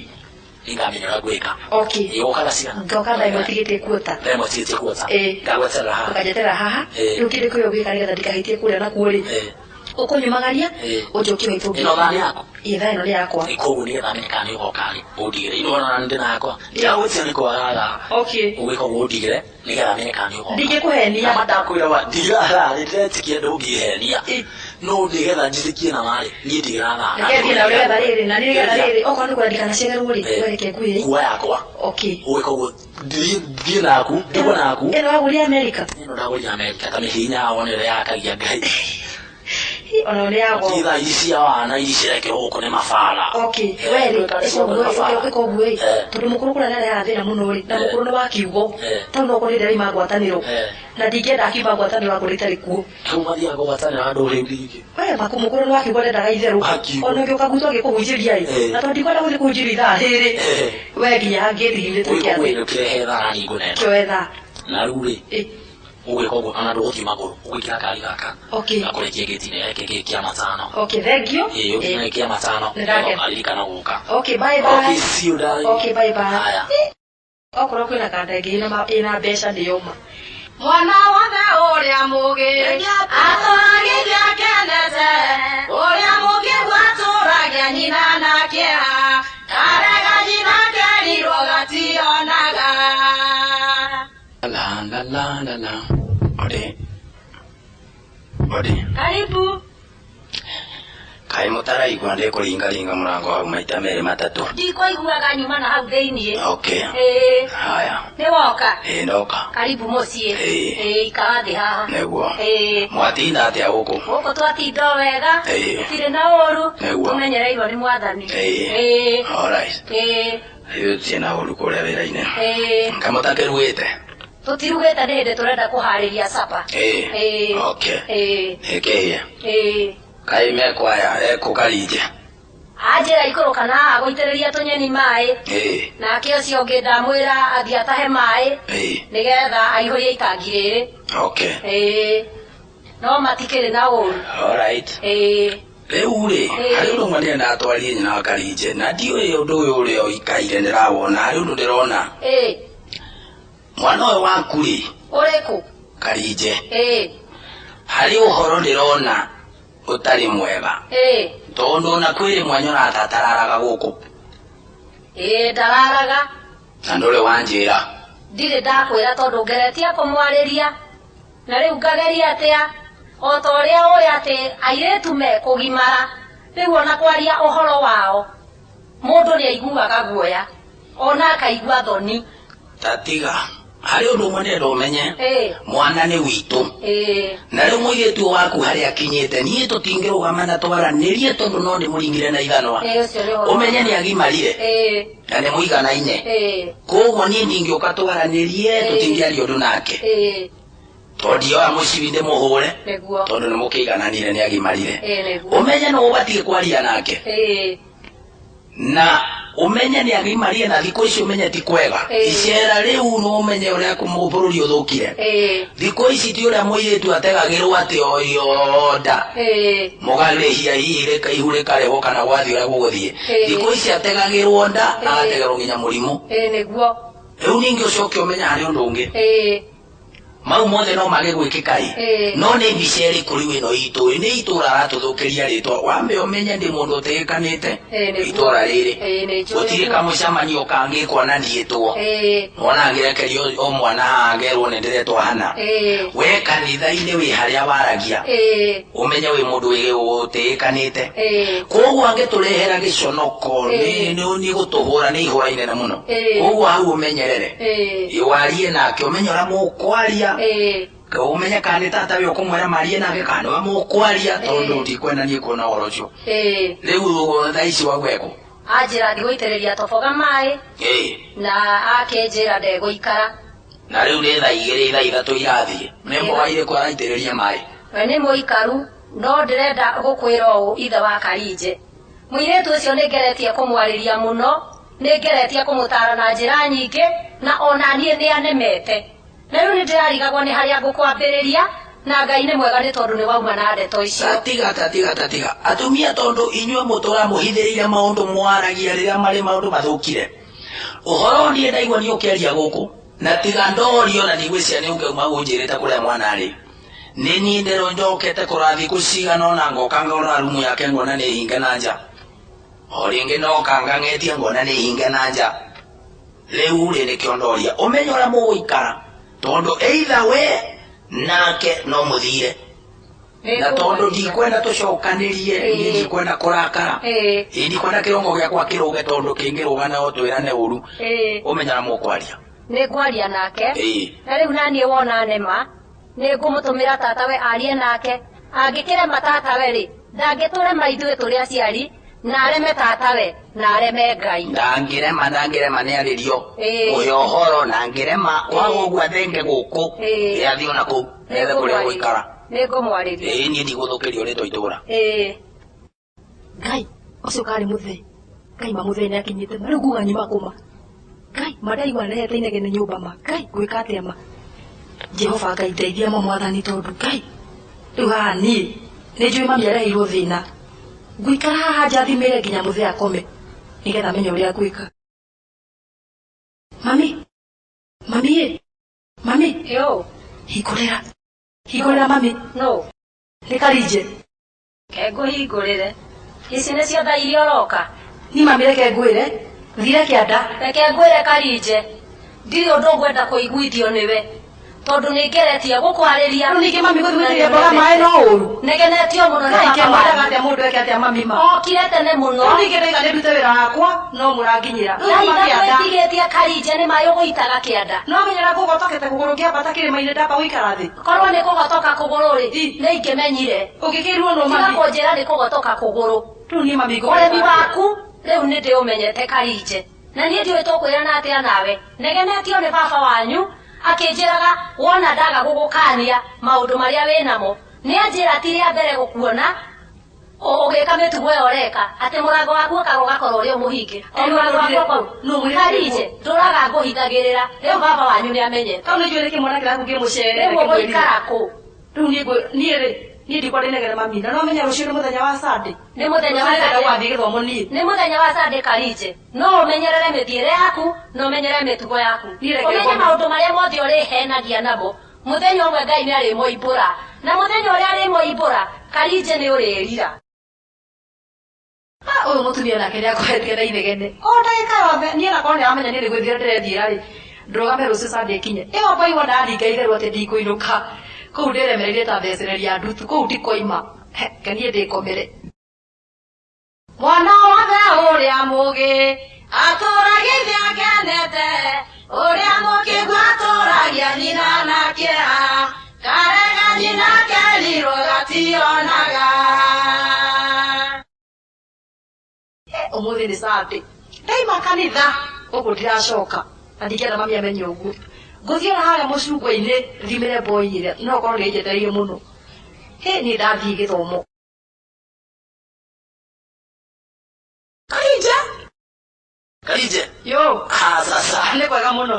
Speaker 6: nĩngamenya ũrĩa ngwĩka
Speaker 2: Okay.
Speaker 6: ĩ ũka thaa cigana
Speaker 2: Ngoka thaa 1 tigĩtie kuota.
Speaker 6: thaa 1 tigĩtie kuota
Speaker 2: Eh.
Speaker 6: ngagweterera haha
Speaker 2: Ũkanjeterera haha.
Speaker 6: Eh.
Speaker 2: Rĩu kĩndũ kĩrĩa ũgwĩka nĩgetha ndikahĩtie kũrĩa nakuo rĩ.
Speaker 6: Eh.
Speaker 2: Ũkũnyumagaria
Speaker 6: Eh.
Speaker 2: ũnjokie maitũ
Speaker 6: Ĩno thaa nĩ yaku?
Speaker 2: Ĩ thaa ĩno nĩ yakwa.
Speaker 6: Koguo nĩgetha menye kana nĩ ũgoka rĩ ũndigĩre ino ona ndĩ nakwa ndĩragwĩtia nĩ kwagaga
Speaker 2: Okay.
Speaker 6: ũgwĩka ũguo ũndigĩre nĩgetha menye kana nĩ ũgoka
Speaker 2: Ndingĩkũhenia.
Speaker 6: nama ndakwĩra wa ndigĩra rĩ ndĩretĩkia ndũngĩhenia
Speaker 2: Ĩ.
Speaker 6: no nĩgetha njĩtĩkie na marĩ niĩ ndigĩra thaa
Speaker 2: Reke thiĩ na nĩgetha rĩrĩ na nĩgetha rĩrĩ okorwo nĩ kwenda ndikanacererwo rĩ
Speaker 6: Eh.
Speaker 2: we reke ngwĩre.
Speaker 6: kuoya yakwa
Speaker 2: Okay.
Speaker 6: ũgwĩka ũguo thiĩ naku ndigwo naku
Speaker 2: Ĩno wagũrire Amerika.
Speaker 6: ĩno ndagũrire Amerika ta mĩhinya wone ũrĩa yakagia Ngai
Speaker 2: Hi, Ona nĩ ya goro.
Speaker 6: ti thaa ici cia wana ici cirekĩrwo gũkũ nĩ mabara
Speaker 2: Okay,
Speaker 6: Eh,
Speaker 2: we rĩ,
Speaker 6: ĩka
Speaker 2: ĩka ũguo
Speaker 6: nĩ mabara.
Speaker 2: ĩka ũguo ĩ.
Speaker 6: Eh.
Speaker 2: Tondũ mũkũrũ kũrĩa nĩarehaga thĩna mũno rĩ, na
Speaker 6: Eh.
Speaker 2: mũkũrũ nĩ wa kiugo.
Speaker 6: Eh.
Speaker 2: Tau no okorwo nĩndĩraima ngwatanĩro.
Speaker 6: Eh.
Speaker 2: Na ndingĩenda akiuma ngwatanĩro akorwo itarĩ kuo.
Speaker 6: Hau mathiaga kũgwatanĩra handũ rĩu rĩngĩ
Speaker 2: We maku mũkũrũ nĩ wa kiugo ndendaga itherũ.
Speaker 6: Wa kiugo.
Speaker 2: Ona ũngĩũka gwitũ agĩkũhunjĩria ĩ.
Speaker 6: Eh.
Speaker 2: Na tondũ ndikwenda gũthiĩ kũhunjĩrio ithaa rĩrĩ.
Speaker 6: Eh.
Speaker 2: We nginya ngĩthi-inĩ tũike
Speaker 6: Ũgwĩka
Speaker 2: atĩ.
Speaker 6: ũguo ũkĩrehe thaa na ningũnena
Speaker 2: Kĩoe thaa.
Speaker 6: na rĩu rĩ
Speaker 2: Ĩ.
Speaker 6: ũgwĩka ũguo ona ndũgũthiĩ magũrũ ũgwĩkĩra kari gaka
Speaker 2: Okay.
Speaker 6: gakũrekie gĩti-inĩ gĩkĩ gĩ kĩa matano
Speaker 2: Okay, thank you.
Speaker 6: ĩĩ ũkinya
Speaker 2: Eh.
Speaker 6: kĩa matano
Speaker 2: Nĩndakena.
Speaker 6: aririkana gũka
Speaker 2: Okay, bye bye.
Speaker 6: Okay, see you darling.
Speaker 2: Okay, bye bye.
Speaker 6: Haya.
Speaker 2: Okorwo kwĩna kanda ĩngĩ ĩna mbeca nĩyoma.
Speaker 3: Mwana wothe ũrĩa mũgĩ atũragithia kenete ũrĩa mũkĩgu atũragia nyina na kĩeha karega nyina kerirwo gationaga.
Speaker 7: La la la la la. Ore. Odi.
Speaker 3: Karibu.
Speaker 7: Kaĩ mũtaraigua ndĩkũringaringa mũrango hau maita merĩ matatũ.
Speaker 3: Ndikũiguaga nyuma na hau thĩiniĩ.
Speaker 7: Okay.
Speaker 3: Ĩĩ.
Speaker 7: Haya.
Speaker 3: Nĩ woka.
Speaker 7: Ĩĩ ndoka.
Speaker 3: Karibu mũciĩ.
Speaker 7: Ĩĩ.
Speaker 3: Ĩĩ ikara thĩ haha.
Speaker 7: Nĩguo.
Speaker 3: Ĩĩ.
Speaker 7: Mwatinda atĩa gũkũ?
Speaker 3: Gũkũ twatinda o wega.
Speaker 7: Ĩĩ.
Speaker 3: Gũtirĩ na ũru.
Speaker 7: Nĩguo.
Speaker 3: Tũmenyereirwo nĩ mwathani.
Speaker 7: Ĩĩ.
Speaker 3: Ĩĩ.
Speaker 7: Alright.
Speaker 3: Ĩĩ.
Speaker 7: Ithuĩ tũtirĩ na ũru kũrĩa wĩra-inĩ.
Speaker 3: Ĩĩ.
Speaker 7: Kamũtakĩrugĩte?
Speaker 3: Tũtirugĩte nĩ hĩndĩ tũrenda kũharĩria capa.
Speaker 7: Ĩĩ.
Speaker 3: Ĩĩ.
Speaker 7: Okay.
Speaker 3: Ĩĩ.
Speaker 7: Nĩkĩhĩe.
Speaker 3: Ĩĩ.
Speaker 7: Kaĩ mekwaya ekũkarinje?
Speaker 3: Anjĩra ikũrũka na haha gũitĩrĩria tũnyeni maĩ.
Speaker 7: Ĩĩ.
Speaker 3: Nake ũcio ũngĩ ndamwĩra athiĩ atahe maĩ
Speaker 7: Ĩĩ.
Speaker 3: nĩgetha aihũrie itangi rĩrĩ.
Speaker 7: Okay.
Speaker 3: Ĩĩ. No matikĩrĩ na ũru.
Speaker 7: Alright.
Speaker 3: Ĩĩ.
Speaker 7: Rĩu rĩ,
Speaker 3: Ĩĩ.
Speaker 7: harĩ ũndũ ũmwe ndĩrenda twarie nyina wa Karinje, na ndiũĩ ũndũ ũyũ ũrĩa ũikaire ndĩrawona, harĩ ũndũ ndĩrona.
Speaker 3: Ĩĩ.
Speaker 7: Mwana ũyũ waku rĩ,
Speaker 3: Ũrĩkũ?
Speaker 7: Karinje,
Speaker 3: Ĩĩ.
Speaker 7: harĩ ũhoro ndĩrona ũtarĩ mwega.
Speaker 3: Ĩĩ.
Speaker 7: Tondũ ona kwĩ rĩmwe nyonaga ta atararaga gũkũ,
Speaker 3: Ĩĩ ndararaga.
Speaker 7: na ndũrĩ wanjĩra.
Speaker 3: Ndirĩ ndakwĩra tondũ ngeretie kũmwarĩria na rĩu ngageria atĩa o ta ũrĩa ũĩ atĩ airĩtu mekũgimara rĩu ona kwaria ũhoro wao mũndũ nĩ aiguaga guoya ona akaigua thoni.
Speaker 7: Ta tiga, harĩ ũndũ ũmwe ndĩrenda ũmenye,
Speaker 3: Ĩĩ.
Speaker 7: mwana nĩ witũ.
Speaker 3: Ĩĩ.
Speaker 7: Na rĩu mũirĩtu ũyũ waku harĩa akinyĩte, niĩ tũtingĩrũgama na twaranĩrie tondũ no ndĩmũringire na ithanwa.
Speaker 3: Ĩĩ ũcio nĩ ũhoro.
Speaker 7: Ũmenye nĩ agimarire
Speaker 3: Ĩĩ.
Speaker 7: na nĩ mũiganaine.
Speaker 3: Ĩĩ.
Speaker 7: Koguo niĩ ndingĩũka twaranĩrie tũtingĩaria ũndũ nake.
Speaker 3: Ĩĩ.
Speaker 7: Tondũ ndioya mũcibi ndĩmũhũre
Speaker 3: Nĩguo.
Speaker 7: tondũ nĩ mũkĩigananire nĩ agimarire.
Speaker 3: Ĩĩ nĩguo.
Speaker 7: Ũmenye nĩ ũbatiĩ kwaria nake
Speaker 3: Ĩĩ.
Speaker 7: na ũmenye nĩ agimarire na thikũ ici ũmenye ti kwega.
Speaker 3: Ĩĩ.
Speaker 7: Icera rĩu nĩ ũmenye ũrĩa bũrũri ũthũkire.
Speaker 3: Ĩĩ.
Speaker 7: Thikũ ici ti ũrĩa mũirĩtu ategagĩrwo atĩ oyo nda.
Speaker 3: Ĩĩ.
Speaker 7: Mũgarĩhia hihi ihu rĩkarehwo kana gwathiĩ ũrĩa gũgũthiĩ.
Speaker 3: Ĩĩ.
Speaker 7: Thikũ ici ategagĩrwo nda na
Speaker 3: Ĩĩ.
Speaker 7: agategerwo nginya mũrimũ.
Speaker 3: Ĩĩ nĩguo.
Speaker 7: Rĩu ningĩ ũcoke ũmenye harĩ ũndũ ũngĩ.
Speaker 3: Ĩĩ.
Speaker 7: Mau mothe no mage gwĩkĩka ĩ.
Speaker 3: Ĩĩ.
Speaker 7: No nĩ mbica ĩrĩkũ rĩu ĩno itũ ĩ? Nĩ itũra aratũthũkĩria rĩtwa. Wambe ũmenye ndĩ mũndũ ũtĩĩkanĩte
Speaker 3: Ĩĩ nĩguo.
Speaker 7: itũra rĩrĩ.
Speaker 3: Ĩĩ nĩ njũĩ.
Speaker 7: Gũtirĩ kamũcemanio kangĩkwo na ndiĩtwo.
Speaker 3: Ĩĩ.
Speaker 7: Wona ngĩrekerio o mwana haha ngerwo nĩ ndĩretwo hana.
Speaker 3: Ĩĩ.
Speaker 7: We kanitha-inĩ wĩ harĩa waragia.
Speaker 3: Ĩĩ.
Speaker 7: Ũmenye wĩ mũndũ ũtĩĩkanĩte.
Speaker 3: Ĩĩ.
Speaker 7: Koguo angĩtũrehera gĩconoko
Speaker 3: Ĩĩ.
Speaker 7: nĩ gũtũhũra nĩ ihũra inene mũno.
Speaker 3: Ĩĩ.
Speaker 7: Koguo hau ũmenyerere.
Speaker 3: Ĩĩ.
Speaker 7: Warie nake ũmenye ũrĩa mũkwaria.
Speaker 3: Ĩĩ.
Speaker 7: Ũmenye kana nĩ tata we ũkũmwĩra marie nake kana nĩwe mũkwaria tondũ ndikwenda niĩ kuona ũhoro ũcio.
Speaker 3: Ĩĩ.
Speaker 7: Rĩu thaa ici wagwekwo.
Speaker 3: Anjĩra thiĩ gũitĩrĩria toboga maĩ
Speaker 7: Ĩĩ.
Speaker 3: na akĩnjĩra ndegũikara.
Speaker 7: Na rĩu nĩ thaa igĩrĩ thaa ithatũ irathiĩ. Nĩ mboga irĩkũ araitĩrĩria maĩ?
Speaker 3: We nĩ mũikaru no ndĩrenda gũkwĩra ũũ ithe wa Karinje. Mũirĩtu ũcio nĩ ngeretie kũmwarĩria mũno, nĩ ngeretie kũmũtara na njĩra nyingĩ na ona niĩ nĩ anemete. Na rĩu nĩ ndĩrarigagwo nĩ harĩa ngũkwambĩrĩria na Ngai nĩ mwega nĩ tondũ nĩ wauma na ndeto icio.
Speaker 7: Tatiga tatiga tatiga. Atumia tondũ inyuĩ mũtũra mũhithĩrĩire maũndũ mwaragia rĩrĩa marĩ maũndũ mathũkire. Ũhoro niĩ ndaigua nĩ ũkĩaria gũkũ na tiga ndorio na ndigwĩciria nĩ ũngĩauma ũnjĩrĩte kũrĩa mwana arĩ. Nĩ niĩ ndĩro njokete kũrora thikũ cigana ũna ngoka ngona rumu yake ngona nĩ hinge na nja. O rĩngĩ noka ngang'etie ngona nĩ hinge na nja. Rĩu rĩ nĩkĩo ndoria ũmenye ũrĩa mũgũikara tondũ either we nake no mũthire. Na tondũ ndikwenda tũcokanĩrie niĩ ndikwenda kũrakara.
Speaker 3: Ĩĩ.
Speaker 7: Ĩĩ ndikwenda kĩrongo gĩakwa kĩrũge tondũ kĩngĩrũga no twĩrane ũru.
Speaker 3: Ĩĩ.
Speaker 7: Ũmenye ũrĩa mũkwaria.
Speaker 3: Nĩ ngwaria nake.
Speaker 7: Ĩĩ.
Speaker 3: Na rĩu naniĩ wona nema nĩ ngũmũtũmĩra tatawe arie nake. Angĩkĩrema tatawe rĩ, ndangĩtũrema ithuĩ tũrĩ aciari na areme tatawe na areme Ngai.
Speaker 7: Ndangĩrema ndangĩrema nĩ arĩrio.
Speaker 3: Ĩĩ.
Speaker 7: Ũhe ũhoro ndangĩrema kwaga ũguo athenge gũkũ.
Speaker 3: Ĩĩ.
Speaker 7: Ĩ athiĩ ona kũu ethe kũrĩa gũikara.
Speaker 3: Nĩ ngũmwarĩria.
Speaker 7: Ĩĩ niĩ ndigũthũkĩrio rĩtwa itũra.
Speaker 3: Ĩĩ.
Speaker 2: Ngai ũcio karĩ mũthee. Ngai ma mũthee nĩ akinyĩte ma rĩu nguga nyuma kũma. Ngai ma ndaigua ndehete inegene nyũmba ma. Ngai ngwĩka atĩa ma. Jehova Ngai ndeithia ma mwathani tondũ Ngai rĩu haha niĩ nĩ njũĩ mami areheirwo thĩna. Ngũikara haha njathimĩre nginya mũthee akome nĩgetha menye ũrĩa ngwĩka. Mami, mami ĩ, mami.
Speaker 3: Yo.
Speaker 2: Hingũrĩra. Hingũrĩra mami.
Speaker 3: No.
Speaker 2: Nĩ Karinje.
Speaker 3: Ke ngũhingũrĩre. Ici nĩcio thaa iria ũroka.
Speaker 2: Ni mami reke ngwĩre. Thire kĩanda.
Speaker 3: Reke ngwĩre Karinje. Ndirĩ ũndũ ngwenda kũiguithio nĩwe. Tondũ nĩ ngeretie gũkwarĩria.
Speaker 2: Rĩu ningĩ mami gũthiĩ gũitĩrĩria mboga maĩ no ũru.
Speaker 3: Nĩgenetio mũno nĩ
Speaker 2: Ngai
Speaker 3: baba
Speaker 2: kĩmwendaga
Speaker 3: wanyu.
Speaker 2: atĩa mũndũ eke atĩa mami ma.
Speaker 3: Okire tene mũno.
Speaker 2: Rĩu ningĩ ndaiga nĩ ndute wĩra wakwa no mũranginyĩra. Rĩu
Speaker 3: Thaa
Speaker 2: nyuma
Speaker 3: ithatũ
Speaker 2: kĩanda.
Speaker 3: ĩtigĩtie Karinje nĩ maĩ ũgũitaga kĩanda.
Speaker 2: No menyera ngũgotokete kũgũrũ ngĩambata kĩrĩma-inĩ ndamba gũikara thĩ.
Speaker 3: Korwo nĩ kũgotoka kũgũrũ rĩ, nĩ ingĩmenyire.
Speaker 2: Ũngĩkĩirwo nũ
Speaker 3: Tiga
Speaker 2: mami.
Speaker 3: kũnjĩra nĩ kũgotoka kũgũrũ.
Speaker 2: Rĩu niĩ mami ngũgwĩka
Speaker 3: Ũremi
Speaker 2: atĩa?
Speaker 3: waku rĩu nĩ ndĩũmenyete Karinje. Na niĩ ndiũĩ tũkwĩrana atĩa nawe. Negenetio nĩ baba wanyu akĩnjĩraga wona ndaga gũgũkania maũndũ marĩa wĩnamo. Nĩ anjĩra ti rĩa mbere gũkuona ũgĩka mĩtugo ĩyo ũreka atĩ mũrango waku ũkaga ũgakorwo ũrĩ o mũhinge. O mũrango waku ũkorwo.
Speaker 2: Nũ mwĩrĩte
Speaker 3: Karinje ndũraga ngũhithagĩrĩra. Rĩu baba wanyu nĩ amenyete.
Speaker 2: Kau nĩ njũĩ nĩ kĩmwana kĩraku kĩmũcere.
Speaker 3: Rĩu ũgũikara kũ?
Speaker 2: Rĩu niĩ niĩ rĩ niĩ ndikwenda inegene mami na no menya rũciũ nĩ mũthenya wa Sunday.
Speaker 3: Nĩ mũthenya wa
Speaker 2: Rũciũ nĩndenda
Speaker 3: Sunday.
Speaker 2: gũgathiĩ gĩthomo niĩ.
Speaker 3: Nĩ mũthenya wa Sunday Karinje. No ũmenyerere mĩthiĩre yaku na ũmenyerere mĩtugo yaku.
Speaker 2: Niĩ reke
Speaker 3: Ũmenye
Speaker 2: ngome.
Speaker 3: maũndũ marĩa mothe ũrĩhenagia namo. Mũthenya ũmwe Ngai nĩ arĩmoimbũra. Na mũthenya ũrĩa arĩmoimbũra, Karinje nĩ ũrĩrira.
Speaker 2: Ah, ũyũ mũtumia nake nĩ akoretie na inegene. O ndagĩka yothe niĩ nakorwo nĩ aramenya niĩ nĩ gwĩthiĩra ndĩrethiĩra rĩ. Ndũrũgame rũciũ Sunday ĩkinye. Ĩyo mbaigua ndaringa itherũ atĩ ndikũinũka. Kũu ndĩremereire ta thecereria ndutu. Kũu ndikoima. He, reke niĩ ndĩkomere. Mwana wothe ũrĩa mũgĩ atũragia ithe akenete, ũrĩa mũkĩgu atũragia nyina na kĩeha, karega nyina kerirwo gationaga. Ũmũthĩ nĩ Sunday. Ndaima kanitha gũkũ ndiracoka na ndingĩenda mami amenye ũguo. Ngũthiĩ ona harĩa mũcungwa-inĩ thimĩre mboi ĩrĩa no ũkorwo nĩ ĩnjetereire mũno. Hĩ niĩ ndathiĩ gĩthomo.
Speaker 6: Karinje. Karinje.
Speaker 2: Yo.
Speaker 6: Ah, sasa.
Speaker 2: Nĩ kwega mũno.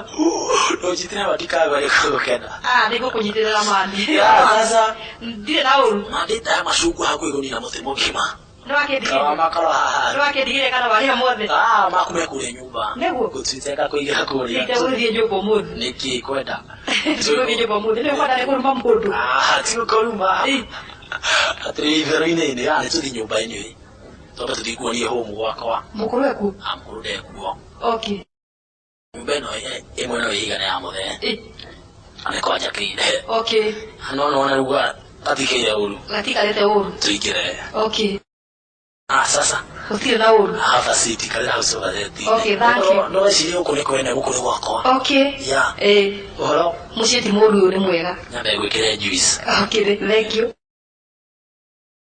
Speaker 6: Ndũnjitĩre matikagwa nĩ gũkena.
Speaker 2: Ah, nĩ ngũkũnyitĩrĩra mami.
Speaker 6: Ya, sasa.
Speaker 2: Ndirĩ na ũru.
Speaker 6: Mandĩte macungwa hakuhĩ kũnina mũtĩ mũgima.
Speaker 2: Nĩ wakĩndigĩire.
Speaker 6: Kawa makoro haha.
Speaker 2: Nĩ wakĩndigĩire kana warĩa mothe.
Speaker 6: Ah, maku me kũrĩa nyũmba.
Speaker 2: Nĩguo.
Speaker 6: Ngũtuĩte ngakũigĩra kũrĩa.
Speaker 2: Ndigũthiĩ nyũmba ũmũthĩ.
Speaker 6: Nĩkĩ kwenda?
Speaker 2: Ndigũthiĩ nyũmba ũmũthĩ. Nĩ kwenda nĩ kũruma mũndũ.
Speaker 6: Ah, ti gũkũruma. Atĩrĩ itherũ-inĩ nĩ nĩ tũthiĩ nyũmba-inĩ. Twambe tũthiĩ kuonie home gwakwa.
Speaker 2: Mũkũrũ ekuo.
Speaker 6: Ah, mũkũrũ ndekuo.
Speaker 2: Okay.
Speaker 6: Nyũmba ĩno ĩmwe no ĩigana ya mũthee. Nĩ kwanjakĩire.
Speaker 2: Okay.
Speaker 6: No nona rĩu gatikĩire ũru.
Speaker 2: Gatikarĩte ũru.
Speaker 6: Tũingĩre.
Speaker 2: Okay.
Speaker 6: Ah, sasa.
Speaker 2: Gũtirĩ na ũru.
Speaker 6: Have a seat, karĩra hau sofa set.
Speaker 2: Okay, thank you.
Speaker 6: No wecirie gũkũ nĩ kwene, gũkũ nĩ gwakwa.
Speaker 2: Okay.
Speaker 6: Yeah.
Speaker 2: Eh.
Speaker 6: Ũhoro?
Speaker 2: Mũciĩ ti mũru ũyũ nĩ mwega.
Speaker 6: Nyambe ngwĩkĩre juice.
Speaker 2: Okay, thank you.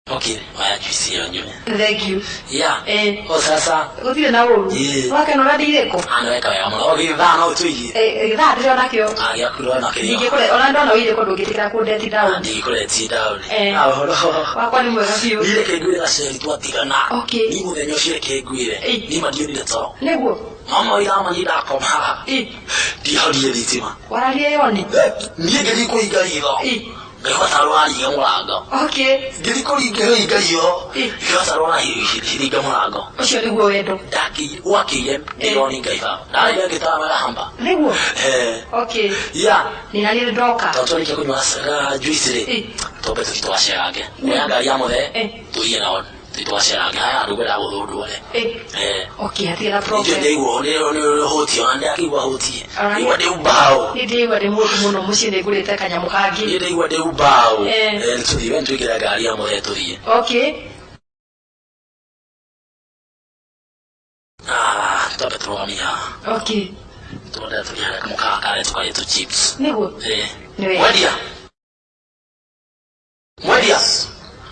Speaker 6: Okay, oya juice ĩyo nyue.
Speaker 2: Thank you.
Speaker 6: Yeah.
Speaker 2: Eh.
Speaker 6: O sasa.
Speaker 2: Gũtirĩ na ũru.
Speaker 6: Yeah.
Speaker 2: Wakena ũrĩa ndirĩkũ.
Speaker 6: Ah, nĩ weka wega mũno. Okay, thaa no ũtũigie.
Speaker 2: Eh, thaa ndĩrona kĩo.
Speaker 6: Ah, gĩaku ndĩrona kĩrĩa.
Speaker 2: Ndingĩkũre ona ndona ũirĩkũ ndũngĩtĩkĩra kũndeti down.
Speaker 6: Ndingĩkũreti down.
Speaker 2: Eh.
Speaker 6: Ah, ũhoro.
Speaker 2: Wakwa nĩ mwega biũ.
Speaker 6: Niĩ reke ngwĩre gaceri twatigana.
Speaker 2: Okay.
Speaker 6: Niĩ mũthenya ũcio reke ngwĩre. Niĩ ma ndionire toro.
Speaker 2: Nĩguo.
Speaker 6: Mama wĩra niĩ ndakoma. Ndihorire thitima.
Speaker 2: Wararie yoni.
Speaker 6: Niĩ ngĩthiĩ kũhinga ritho. Ngaigua ta rũraringa mũrango.
Speaker 2: Okay.
Speaker 6: Ngĩthiĩ kũringa hinga ritho. Ngaigua ta rũraringa mũrango.
Speaker 2: Ũcio nĩguo wendo.
Speaker 6: Gwakĩire ndĩroni Ngai baba. Ndarĩria ngĩtara magahamba.
Speaker 2: Nĩguo.
Speaker 6: Eh.
Speaker 2: Okay.
Speaker 6: Yeah.
Speaker 2: Nĩ na niĩ ndoka.
Speaker 6: Tondũ twarĩkia kũnyua juice rĩ, twambe tũthiĩ tũgacerange. Kuoya ngari ya mũthee, tũthiĩ nao tũthiĩ tũgacerange. Haya handũ ngwendaga gũthũndwo-rĩ. Eh.
Speaker 2: Okay, hatirĩ na
Speaker 6: Nĩnjũĩ
Speaker 2: problem.
Speaker 6: ndĩraigua nĩ hũtiĩ ona ndĩrakĩigua hũtiĩ. Ndĩraigua ndĩ mbaũ.
Speaker 2: Nĩ ndĩraigua ndĩ mũru mũno mũciĩ nĩ ngũrĩte kanyamũ kangĩ.
Speaker 6: Niĩ ndĩraigua ndĩ mbaũ.
Speaker 2: Eh.
Speaker 6: Eh, tũthiĩ we nĩtũingĩre ngari ya mũthee tũthiĩ.
Speaker 2: Okay.
Speaker 6: Ah, twambe tũrũgamie haha.
Speaker 2: Okay.
Speaker 6: Twende tũthiĩ harĩa kamũkawa karĩa tũkarĩe tũ chips.
Speaker 2: Nĩguo.
Speaker 6: Eh.
Speaker 2: Nĩ wega.
Speaker 6: Mwendia. Mwendia.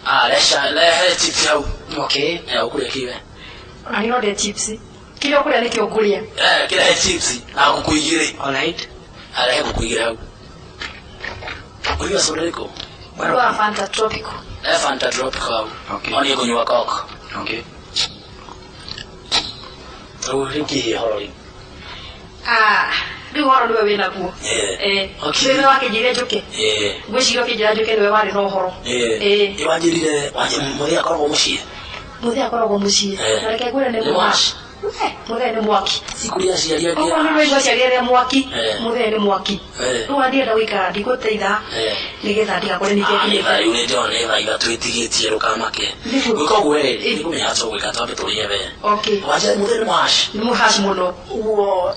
Speaker 6: Ah, lesha lehe chips hau.
Speaker 1: Okay.
Speaker 6: Eh, ũkũrĩa kĩ we?
Speaker 2: Ona niĩ no ndĩe chips. Kĩrĩa ũkũrĩa nĩkĩo ngũrĩa.
Speaker 6: Eh, kĩrehe chips na ngũkũ igĩrĩ.
Speaker 1: Alright.
Speaker 6: Arehe ngũkũ igĩrĩ hau. Ũnyua soda ĩrĩkũ?
Speaker 2: Wa Fanta Tropical.
Speaker 6: Eh, Fanta Tropical hau.
Speaker 1: Okay.
Speaker 6: No niĩ ngũnyua Coke.
Speaker 1: Okay.
Speaker 6: Rĩu rĩu kĩhĩ horo rĩu.
Speaker 2: Ah, rĩu ũhoro nĩwe wĩnaguo.
Speaker 6: Eh.
Speaker 2: Eh.
Speaker 6: Okay.
Speaker 2: Nĩwe wakĩnjĩrire njũke.
Speaker 6: Eh.
Speaker 2: Ngwĩciria ũkĩnjĩra njũke nĩwe warĩ na ũhoro.
Speaker 6: Eh.
Speaker 2: Eh.
Speaker 6: Ĩ wanjĩrire mũthee akoragwo mũciĩ.
Speaker 2: Mũthee akoragwo mũciĩ.
Speaker 6: Eh.
Speaker 2: Na reke ngwĩre nĩ
Speaker 6: Nĩ
Speaker 2: mwaki. Mũthee nĩ mwaki.
Speaker 6: Si kũrĩ aciari angĩ.
Speaker 2: Okorwo nĩ rwaigua aciari arĩa mwaki,
Speaker 6: Eh.
Speaker 2: mũthee nĩ mwaki.
Speaker 6: Eh.
Speaker 2: Rĩu ona ndienda gũikara ndigũteitha
Speaker 6: Eh.
Speaker 2: nĩgetha ndigakore ningĩ
Speaker 6: Ah, nĩ
Speaker 2: nginyĩte.
Speaker 6: thaa rĩu nĩ ndĩrona nĩ thaa ithatũ ĩtigĩtie ndũkamake.
Speaker 2: Nĩguo.
Speaker 6: Gwĩka ũguo rĩ, nĩ kũmenya tũgwĩka twambe tũrĩe mbere.
Speaker 2: Okay.
Speaker 6: Wanjĩra mũthee nĩ mũhaci.
Speaker 2: Nĩ mũhaci mũno.
Speaker 6: Ũguo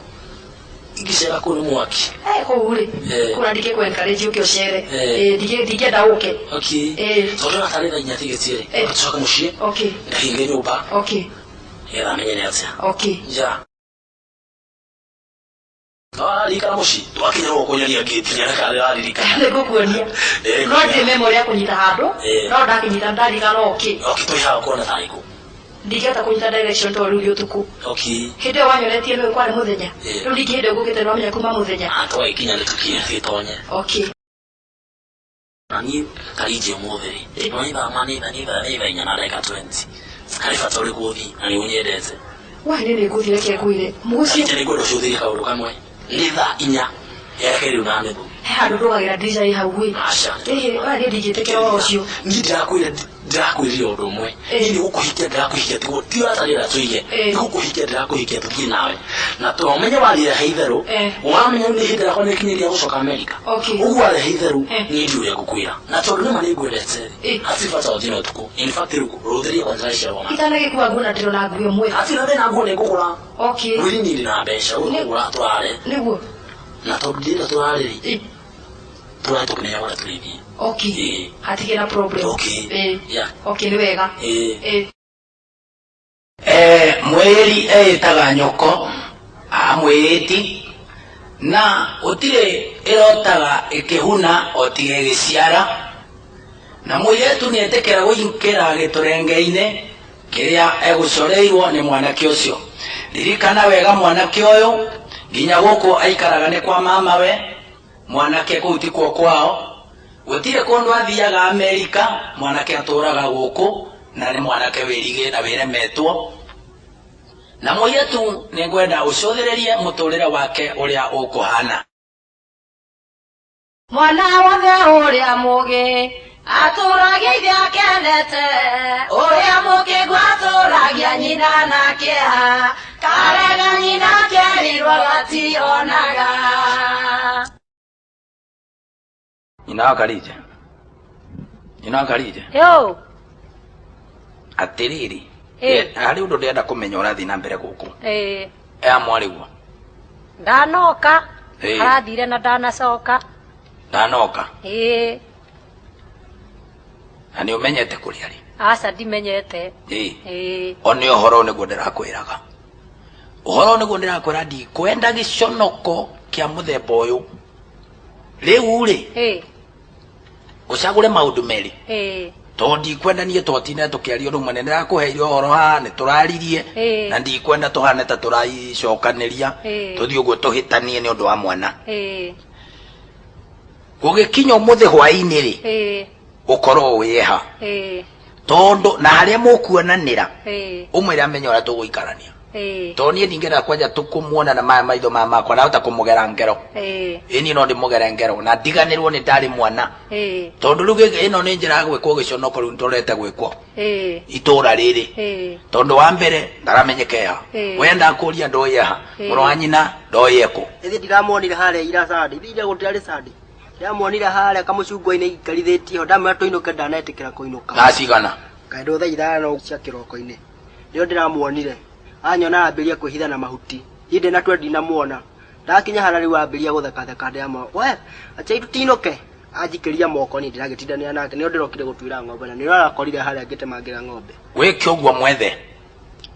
Speaker 6: Ingĩcera kũu nĩ mwaki.
Speaker 2: Eh, kũu rĩ
Speaker 6: Eh.
Speaker 2: kũu na ndingĩkũ encourage ũke ũcere.
Speaker 6: Eh.
Speaker 2: Eh, ndingĩenda ũke.
Speaker 6: Okay.
Speaker 2: Eh.
Speaker 6: Tondũ na tarĩ thaa inya tigiti rĩ.
Speaker 2: Eh.
Speaker 6: Tũcoke mũciĩ.
Speaker 2: Okay.
Speaker 6: Ngahinge nyũmba.
Speaker 2: Okay.
Speaker 6: Nĩgetha menye nĩ atĩa.
Speaker 2: Okay.
Speaker 6: Ja. Twaririkana mũciĩ twakinya gũkũ nyonia ngĩti nĩoneka nĩraririkana.
Speaker 2: Nĩngũkuonia.
Speaker 6: Eh,
Speaker 2: No ndirĩ memory ya kũnyita handũ.
Speaker 6: Eh.
Speaker 2: No ndakinyita ndarikana okay.
Speaker 6: Okay, twĩ haha kuona tarĩ kũ.
Speaker 2: Ndingĩhota kũnyita direction tondũ rĩu nĩ ũtukũ.
Speaker 6: Okay.
Speaker 2: Hĩndĩ ĩyo wanyonetie nĩwe kwarĩ mũthenya.
Speaker 6: Eh.
Speaker 2: Rĩu ningĩ hĩndĩ ĩyo ngũkĩte nĩwamenya kuma mũthenya.
Speaker 6: Ah, twagĩkinya nĩtũkinye tũgĩtonye.
Speaker 2: Okay.
Speaker 6: Na niĩ karinje ũmũthĩ rĩ. No nĩ thaa ma nĩ thaa nĩ thaa nĩ thaa inya na ndagĩka 20. Harĩ bata ũrĩkũ ũthiĩ na nĩ ũnyendete.
Speaker 2: Wa nĩ nĩngũthiĩ reke ngwĩre. Mũciĩ
Speaker 6: Karinje nĩngwenda ũcũthĩrie kaũndũ kamwe. Nĩ thaa inya yerekeire rĩu na nuthu.
Speaker 2: he handũ ndũgagĩra ndirica ĩ hau ĩ.
Speaker 6: Aca.
Speaker 2: Ĩhĩ, wa niĩ ndingĩtĩkĩra ũhoro ũcio.
Speaker 6: Niĩ ndĩrakwĩra ndĩrakwĩrire ũndũ ũmwe.
Speaker 2: Eh.
Speaker 6: Niĩ nĩgũkũhikia ndĩrakũhikia tiguo ti ũrata ndĩrenda tũige.
Speaker 2: Eh.
Speaker 6: Nĩgũkũhikia ndĩrakũhikia tũthiĩ nawe. Na tũmenye warehe itherũ.
Speaker 2: Eh.
Speaker 6: Wamenya nĩ hĩndĩ yakwa nĩkinyĩria gũcoka Amerika.
Speaker 2: Okay.
Speaker 6: Ũguo warehe itherũ
Speaker 2: Eh.
Speaker 6: niĩ ndiũ ũrĩa ngũkwĩra. Na tondũ nĩma nĩngwendete rĩ.
Speaker 2: Eh.
Speaker 6: Hatirĩ bata ũthiĩ na ũtukũ. In fact rĩu rũthĩria kwanja cia roma.
Speaker 2: Itanagĩkua nguo na ndĩrona nguo ĩmwe.
Speaker 6: Hatirĩ na thĩna nguo nĩngũgũra.
Speaker 2: Okay.
Speaker 6: Mwĩrĩ niĩ ndĩ na mbeca ũgũra tũrare.
Speaker 2: Nĩguo.
Speaker 6: Na tondũ ndĩrenda tũrare rĩ.
Speaker 2: Eh.
Speaker 6: Tũrare tũkĩmenyaga ũrĩa tũrĩthiĩ.
Speaker 2: Okay.
Speaker 6: Eh.
Speaker 2: Hatirĩ na problem.
Speaker 6: Okay.
Speaker 2: Eh.
Speaker 6: Yeah.
Speaker 2: Okay, nĩ wega.
Speaker 6: Eh.
Speaker 2: Eh.
Speaker 7: Eh, mwĩri eĩtaga nyoko amwĩrĩti na gũtirĩ ĩrotaga ĩkĩhuna o tiga ĩgĩciara na mũirĩtu nĩetĩkĩra gũingĩra gĩtũrenge-inĩ kĩrĩa egũcoreirwo nĩ mwanake ũcio ririkana wega mwanake ũyũ nginya gũkũ aikaraga nĩ kwa mamawe mwanake kũu ti kuo kwao gũtirĩ kũndũ athiaga Amerika mwanake atũraga gũkũ na nĩ mwanake wĩrigĩ na wĩremetwo na mũirĩtu nĩngwenda ũcũthĩrĩrie mũtũrĩre wake ũrĩa ũkũhana.
Speaker 3: Mwana wothe ũrĩa mũgĩ atũragia ithe akenete, ũrĩa mũkĩgu atũragia nyina na kĩeha, karega nyina kerirwo gationaga.
Speaker 7: Nyina wa Karija, nyina wa Karija,
Speaker 3: Yo,
Speaker 7: atĩrĩrĩ
Speaker 3: Eh.
Speaker 7: harĩ ũndũ ndĩrenda kũmenya ũrathiĩ na mbere gũkũ
Speaker 3: eh,
Speaker 7: ea mwarĩguo
Speaker 3: ndanoka
Speaker 7: Eh.
Speaker 3: arathire na ndanacoka.
Speaker 7: ndanoka
Speaker 3: Ĩĩ,
Speaker 7: na nĩ ũmenyete kũrĩa rĩ
Speaker 3: aca ndimenyete.
Speaker 7: Ĩĩ.
Speaker 3: Ĩĩ,
Speaker 7: o nĩ ũhoro nĩguo ndĩrakwĩraga ũhoro nĩguo ndĩrakwĩra ndikwenda gĩconoko kĩa mũthemba ũyũ rĩu rĩ
Speaker 3: ĩĩ,
Speaker 7: ũcagũre maũndũ merĩ
Speaker 3: ĩĩ,
Speaker 7: tondũ ndikwenda niĩ twatinda tũkĩaria ũndũ ũmwe nĩ ndĩrakũheire ũhoro haha nĩ tũraririe
Speaker 3: Ĩĩ.
Speaker 7: na ndikwenda tũhane ta tũraicokanĩria
Speaker 3: Ĩĩ.
Speaker 7: tũthiĩ ũguo tũhĩtanie nĩ ũndũ wa mwana
Speaker 3: ĩĩ,
Speaker 7: gũgĩkinya ũmũthĩ hwaĩ-inĩ rĩ
Speaker 3: ĩĩ,
Speaker 7: ũkorwo wĩha
Speaker 3: ĩĩ,
Speaker 7: tondũ na harĩa mũkuonanĩra
Speaker 3: ĩĩ,
Speaker 7: ũmwĩre amenye ũrĩa tũgũikarania
Speaker 3: ĩĩ,
Speaker 7: tondũ niĩ ndingĩenda kwanja tũkũmuona na maya maitho maya makwa nahota kũmũgera ngero
Speaker 3: ĩĩ,
Speaker 7: ĩ niĩ no ndĩmũgere ngero na ndiganĩrwo nĩ ndarĩ mwana
Speaker 3: ĩĩ,
Speaker 7: tondũ rĩu gĩkĩ- ĩno nĩ njĩra ya gwĩkwo gĩconoko rĩu nĩtũrete gwĩkwo
Speaker 3: ĩĩ,
Speaker 7: itũra rĩrĩ
Speaker 3: ĩĩ,
Speaker 7: tondũ wa mbere ndaramenyekea
Speaker 3: Ĩĩ.
Speaker 7: we ndakũria ndoĩ ha
Speaker 3: Ĩĩ.
Speaker 7: mũrũ wa nyina ndoĩ ekũ
Speaker 4: Ĩthĩ ndiramuonire harĩa ira Sunday. Ithĩ ira gũtirarĩ Sunday. Ndiramuonire harĩa kamũcungwa-inĩ aikarithĩtie ho. Ndamwĩra tũinũke ndanetĩkĩra kũinũka.
Speaker 7: thaa cigana
Speaker 4: Kaĩ ndũ thaa ithano cia kĩroko-inĩ. Nĩo ndĩramuonire. Anyona ambĩrĩria kwĩhitha na mahuti. Niĩ ndĩnatua ndinamuona. Ndakinya harĩa rĩu ambĩrĩria gũthekatheka ndĩramwĩra, we acha tũtinũke. Anjikĩria moko niĩ ndĩragĩtindanĩra nake. Nĩo ndĩrokire gũtuĩra ng'ombe na nĩo arakorire harĩa ngĩtemangĩra ng'ombe.
Speaker 7: wĩke ũguo mwethe